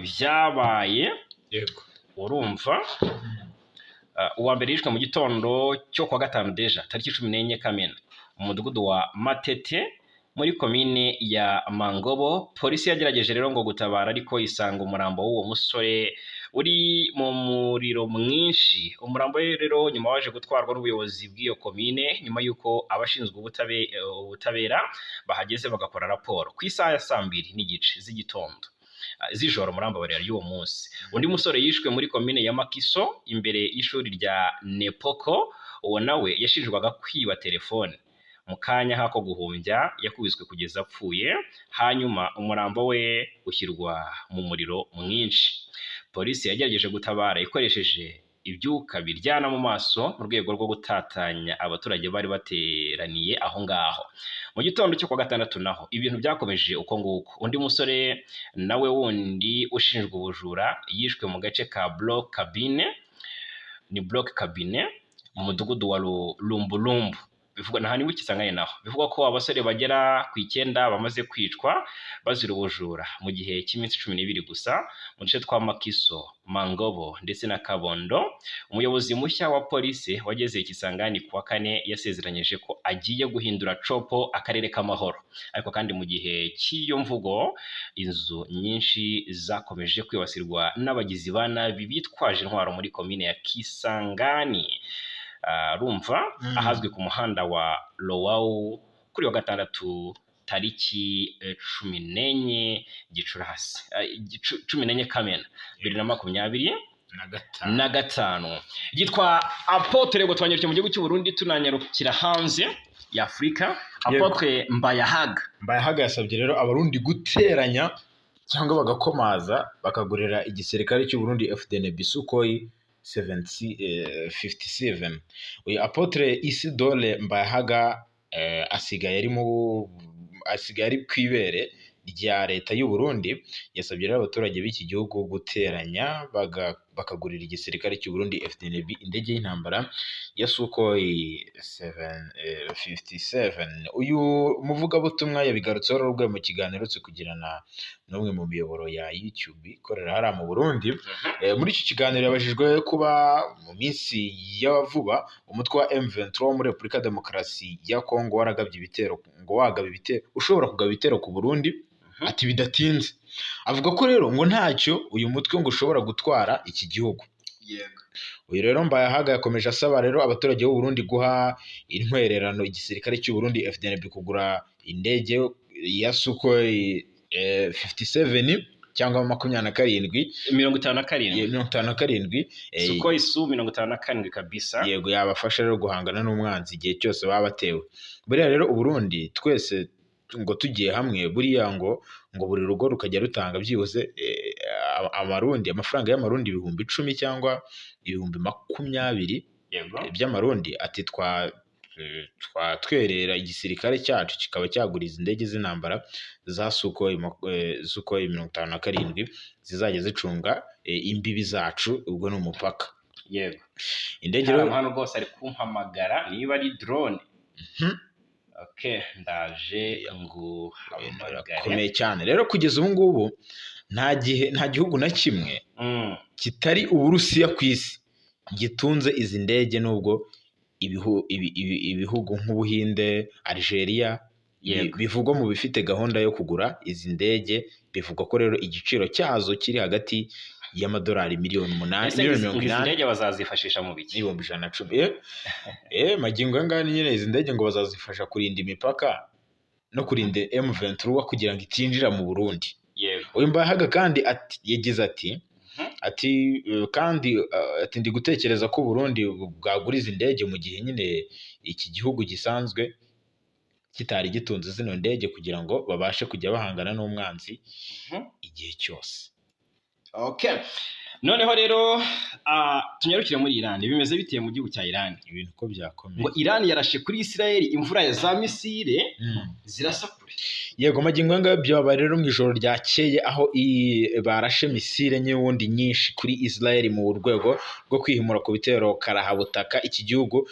byabaye. Urumva uwa mbere yishwe mu gitondo cyo kuwa gatanu déjà, tariki 14 Kamena, mu mudugudu wa Matete muri komine ya Mangobo. Polisi yagerageje rero ngo gutabara, ariko isanga umurambo w'uwo musore uri mu muriro mwinshi. Umurambo we rero nyuma waje gutwarwa n'ubuyobozi bw'iyo komine, nyuma y'uko abashinzwe ubutabera bahageze bagakora raporo ku isaha ya saa 2:30 z'igitondo, z'ijoro, murambabarira, y'uwo munsi. Undi musore yishwe muri komine ya Makiso imbere y'ishuri rya Nepoko. Uwo nawe yashinjwaga kwiba telefone. Mu kanya nk'ako guhumbya yakubiswe kugeza apfuye, hanyuma umurambo we ushyirwa mu muriro mwinshi. Polisi yagerageje gutabara ikoresheje ibyuka biryana mu maso mu rwego rwo gutatanya abaturage bari bateraniye aho ngaho. Mu gitondo cyo kuwa gatandatu naho ibintu byakomeje uko nguko. Undi musore nawe wundi ushinjwa ubujura yishwe mu gace ka Block Cabine, ni Block Cabine, mu mudugudu wa Lumbulumbu. Bivugwa na hani Kisangani naho bivugwa ko abasore bagera ku 9 bamaze kwicwa bazira ubujura mu gihe cy'iminsi 12 gusa, mu duce twa Makiso, Mangobo ndetse na Kabondo. Umuyobozi mushya wa polisi wageze i Kisangani ku wa kane yasezeranyije ko agiye guhindura Tshopo akarere k'amahoro. Ariko kandi mu gihe cy'iyo mvugo, inzu nyinshi zakomeje kwibasirwa n'abagizi ba nabi bitwaje intwaro muri komine ya Kisangani. Rumva ahazwi ku muhanda wa Lowau, kuri wa gatandatu tariki 14 Gicurasi, 14 Kamena 2025. Na gatanu. Na gatanu. Yitwa Apôtre, ngo twanyarukiye mu gihugu cy'u Burundi, tunanyarukira hanze ya Afurika. Apôtre Mbayahaga. Mbayahaga yasabye rero Abarundi guteranya cyangwa bagakomaza, bakagurira igisirikare cy'u Burundi FDNB Sukhoi 70, 57. Uyu Apôtre Isidore Mbayahaga asigaye ari ku ibere rya leta y'u Burundi. Yasabye rero abaturage b'iki gihugu guteranya bakagurira igisirikare cy'u Burundi FDNB indege y'intambara ya Sukhoi 7, 57. Uyu muvugabutumwa yabigarutseho rero ubwo mu kiganiro aherutse kugirana n'umwe mu miyoboro ya YouTube ikorera hariya mu Burundi. Muri iki kiganiro yabajijwe kuba mu minsi ya vuba umutwe wa M23 wo muri Repubulika ya Demokarasi ya Kongo waragabye ibitero, ngo wagaba ibitero, ushobora kugaba ibitero ku Burundi. Ati bidatinze. Avuga ko rero ngo ntacyo uyu mutwe ngo ushobora gutwara iki gihugu. Uyu rero Mbayahaga yakomeje asaba rero abaturage b'u Burundi guha intwererano igisirikare cy'u Burundi FDNB kugura indege ya Sukhoi 57 cyangwa 27. 57. 57. Sukhoi Su 57 kabisa. Yego, yabafasha rero guhangana n'umwanzi igihe cyose baba batewe. Buriya rero Uburundi twese ngo tugiye hamwe, buriya ngo buri rugo rukajya rutanga byibuze amarundi, amafaranga y'amarundi 10,000 cyangwa 20,000 by'amarundi, ati twatwerera igisirikare cyacu kikaba cyagura izi ndege z'intambara za Sukhoi Sukhoi 57 zizajya zicunga imbibi zacu, ubwo ni umupaka. Indege rero Hano rwose ari kumpamagara, niba ari drone. Okay, ndaje nguhamagare. Birakomeye cyane rero. Kugeza ubu ngubu nta gihe, nta gihugu na kimwe kitari Uburusiya ku isi gitunze izi ndege, nubwo ibihugu nk'Ubuhinde, Algeria bivugwa mu bifite gahunda yo kugura izi ndege. Bivugwa ko rero igiciro cyazo kiri hagati y'amadolari miliyoni 8, Ese miliyoni izi mirongo izi inani ndege bazazifashisha mu biki? n'110,000. Magingo aya ngaya nyine izi ndege ngo bazazifasha kurinda imipaka no kurinda M23 kugira ngo itinjira mu Burundi. Uyu Mbayahaga kandi ati, yagize ati ati kandi ati ndi gutekereza ko Burundi bwagura izi ndege mu gihe nyine iki gihugu gisanzwe kitari gitunze zino ndege, kugira ngo babashe kujya bahangana n'umwanzi igihe cyose. Okay, noneho rero tunyarukire muri Iran. Bimeze biteye mu gihugu cya Iran? Ibintu uko byakomeye. Ngo Iran yarashe kuri Israel imvura ya za misile zirasa kure. Yego, magingo aya ngaya byabaye rero mu ijoro ryakeye, aho barashe misile n'ubundi nyinshi kuri Israel mu rwego rwo kwihimura ku bitero karahabutaka iki gihugu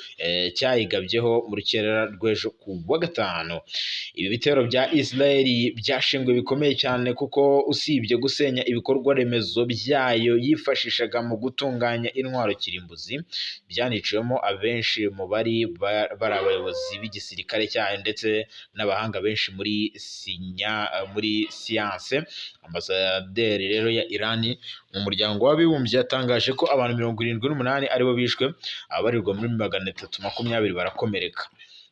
cyayigabyeho mu rukerera rw'ejo ku wa gatanu. Ibi bitero bya Israel byashinzwe bikomeye cyane, kuko usibye gusenya ibikorwa remezo byayo yifashishaga mu gutunganya intwaro kirimbuzi, byaniciwemo abenshi mu bari bari abayobozi b'igisirikare cyayo ndetse n'abahanga benshi muri siyanse. Ambasaderi rero ya Irani mu Muryango w'Abibumbye yatangaje ko abantu 78 aribo bishwe, ababarirwa muri 320 barakomereka.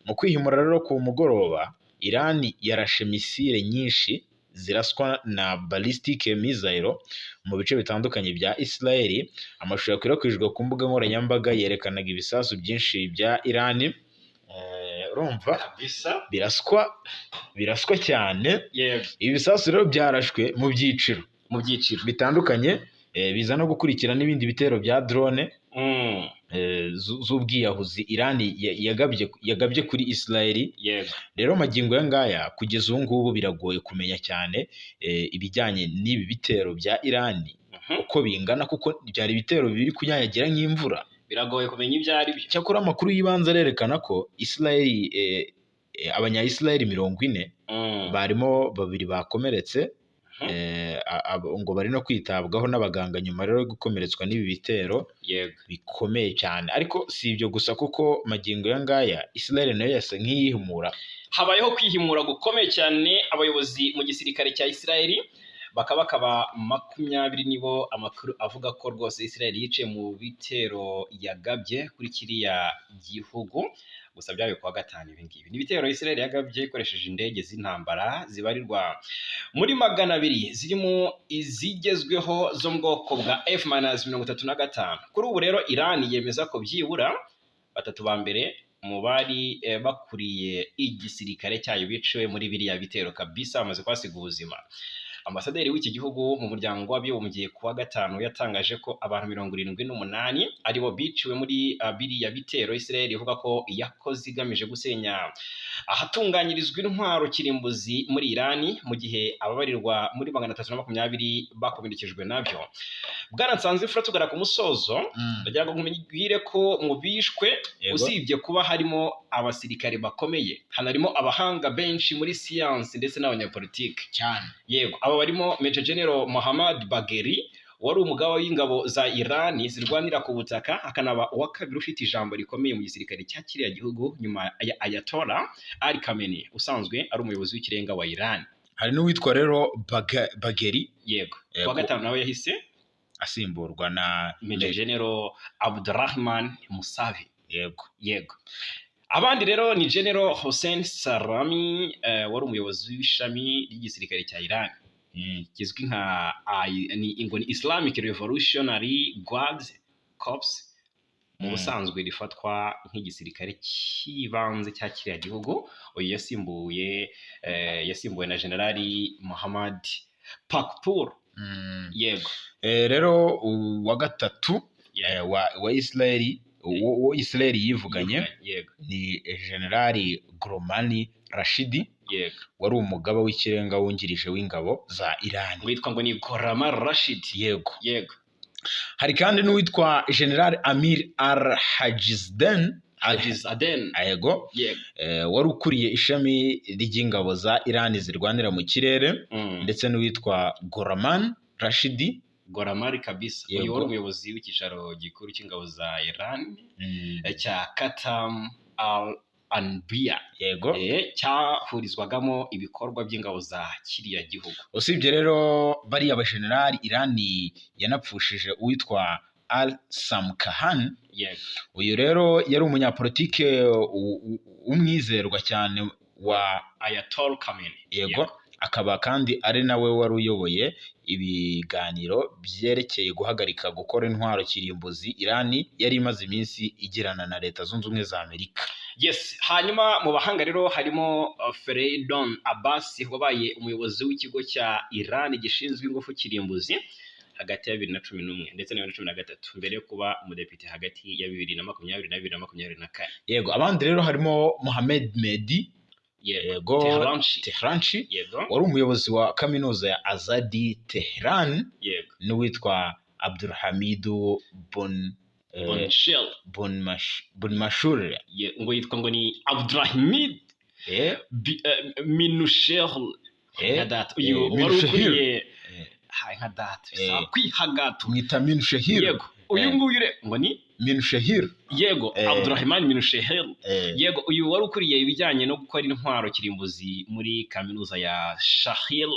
Mu kwihimura rero ku mugoroba, Irani yarashe misile nyinshi ziraswa na ballistic missile mu bice bitandukanye bya Israel. Amashusho yakwirakwijwe ku mbuga nkoranyambaga yerekanaga ibisasu byinshi bya Irani. Urumva biraswa cyane. Ibi bisasu rero byarashwe mu byiciro Mu byiciro bitandukanye, biza no gukurikira n'ibindi bitero bya drone z'ubwiyahuzi Irani yagabye kuri Israel. Rero magingo aya ngaya, kugeza ubu ngubu, biragoye kumenya cyane ibijyanye n'ibi bitero bya Irani uko bingana, kuko byari ibitero biri kunyanyagira nk'imvura. Biragoye kumenya ibyo ari byo. Cyakora amakuru y'ibanze arerekana ko Israel abanya-Israel 40 barimo babiri bakomeretse, ngo bari no kwitabwaho n'abaganga nyuma rero yo gukomeretswa n'ibi bitero bikomeye cyane. Ariko si ibyo gusa, kuko magingo aya ngaya Israel nayo yasa nk'iyihimura. Habayeho kwihimura gukomeye cyane. Abayobozi mu gisirikare cya Israel bakaba 20 nibo amakuru avuga ko rwose Israel yiciye mu bitero yagabye kuri kiriya gihugu. Gusa byabaye kuwa gatanu. Ibi ngibi ni ibitero Israel yagabye ikoresheje indege z'intambara zibarirwa muri 200, zirimo izigezweho zo mu bwoko bwa F-35. Kuri ubu rero Iran yemeza ko byibura batatu ba mbere mu bari bakuriye igisirikare cyayo biciwe muri biriya bitero kabisa, bamaze kuhasiga ubuzima. Ambasaderi w'iki gihugu mu Muryango w'Abibumbye ku wa gatanu yatangaje ko abantu 78 aribo biciwe muri biriya bitero Israel ivuga ko yakoze igamije gusenya ahatunganyirizwa intwaro kirimbuzi muri Irani, mu gihe ababarirwa muri 320 bakomerekejwe nabyo. Bwana Nsanzimfura, tugana ku musozo, ndagira ngo nkubwire ko mu bishwe, usibye kuba harimo abasirikare bakomeye, hanarimo abahanga benshi muri siyansi ndetse n'abanyapolitike. Cyane. Yego, aba barimo Major General Mohammad Bagheri, wari umugaba w'ingabo za Irani zirwanira ku butaka, akanaba uwa kabiri ufite ijambo rikomeye mu gisirikare cya kiriya gihugu nyuma ya Ayatollah Ali Khamenei, usanzwe ari umuyobozi w'ikirenga wa Iran. Hari n'uwitwa rero Bageri. Yego, kuwa gatanu nawe yahise Asimburwa na Major General Abdurrahman Musavi. Yego. Yego, abandi rero ni General Hossein Salami, wari umuyobozi w'ishami ry'igisirikare cya Iran kizwi nka ngo ni Islamic Revolutionary Guards Corps, mu busanzwe rifatwa nk'igisirikare cy'ibanze cya kiriya gihugu. Uyu yasimbuwe na Generali Muhammad Pakpour. Yego. Rero uwa gatatu wa Israel, uwo Israel yivuganye, ni Generali Goromani Rashidi, wari umugaba w'ikirenga wungirije w'ingabo za Iran. Witwa ngo ni Gorama Rashid. Yego. Yego. Hari kandi n'uwitwa General Amir Al Hajizden. Hajiz Aden. Yego. Yego. Wari ukuriye ishami ry'ingabo za Iran zirwanira mu kirere, ndetse n'uwitwa Goraman Rashidi. Goramari kabisa. Yego. Uyu wari umuyobozi w'icyicaro gikuru cy'ingabo za Iran cya Katam Al Anbiya. Yego. Cyahurizwagamo ibikorwa by'ingabo za kiriya gihugu. Usibye rero bariya bajenerali, Irani yanapfushije uwitwa Al Samkahan. Uyu rero yari umunyapolitike w'umwizerwa cyane wa Ayatollah Khamenei. Yego, akaba kandi ari nawe wari uyoboye ibiganiro byerekeye guhagarika gukora intwaro kirimbuzi Irani yari imaze iminsi igirana na Leta Zunze Ubumwe za Amerika. Yes, hanyuma mu bahanga rero harimo Fereydon Abbas, wabaye umuyobozi w'ikigo cya Iran gishinzwe ingufu kirimbuzi hagati ya 2011 ndetse na 2013, mbere yo kuba umudepite hagati ya 2020 na 2024. Yego, abandi rero harimo Mohamed Mehdi. Yego. Tehranchi. Tehranchi, wari umuyobozi wa kaminuza ya Azadi Tehran, n'uwitwa Abdulhamidu Bon Bonshel. Bonmashur. Ngo yitwa ngo ni Abdulhamid Minushel, nka data uyu wari Minushehir. ukuriye. Nka data bisaba kwihagata. Tumwita Minushehir. Yego, uyu nguyu ngo ni Minushehir. Yego. Abdurrahman Minushehir. Yego, uyu wari ukuriye ibijyanye no gukora intwaro kirimbuzi muri kaminuza ya Shahil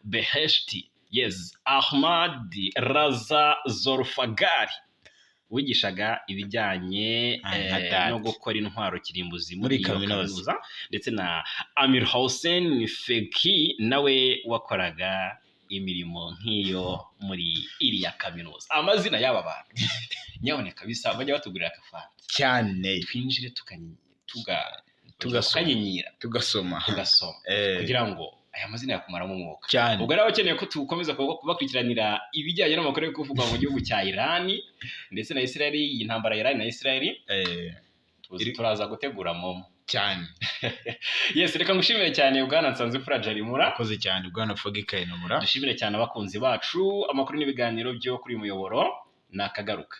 Beheshti. Yes, Ahmad Raza Zorfagari wigishaga ibijyanye Nka data. no gukora intwaro kirimbuzi Muri muri iyo kaminuza. kaminuza, ndetse na Amir Hossein Feki, nawe wakoraga imirimo nk'iyo muri iriya kaminuza. Amazina y'aba bantu, nyaboneka bisa bajya batugurira akafanta Cyane. twinjire Tugasoma. tukanyinyira, Tugasoma. tugasoma, kugira ngo aya mazina yakumaramo umwuka. Cyane. Ubwo rero abakeneye ko tukomeza kubakurikiranira ibijyanye n'amakuru yo kuvugwa mu gihugu cya Irani ndetse na Israel, iyi ntambara ya Irani na Israel, turaza gutegura momo. Cyane. Yes, reka ngushimire cyane, bwana Nsanzimfura Jarimura. Akoze cyane, bwana Fogi Kayinamura. Dushimire cyane abakunzi bacu. Amakuru n'ibiganiro byo kuri uyu muyoboro ni akagaruka.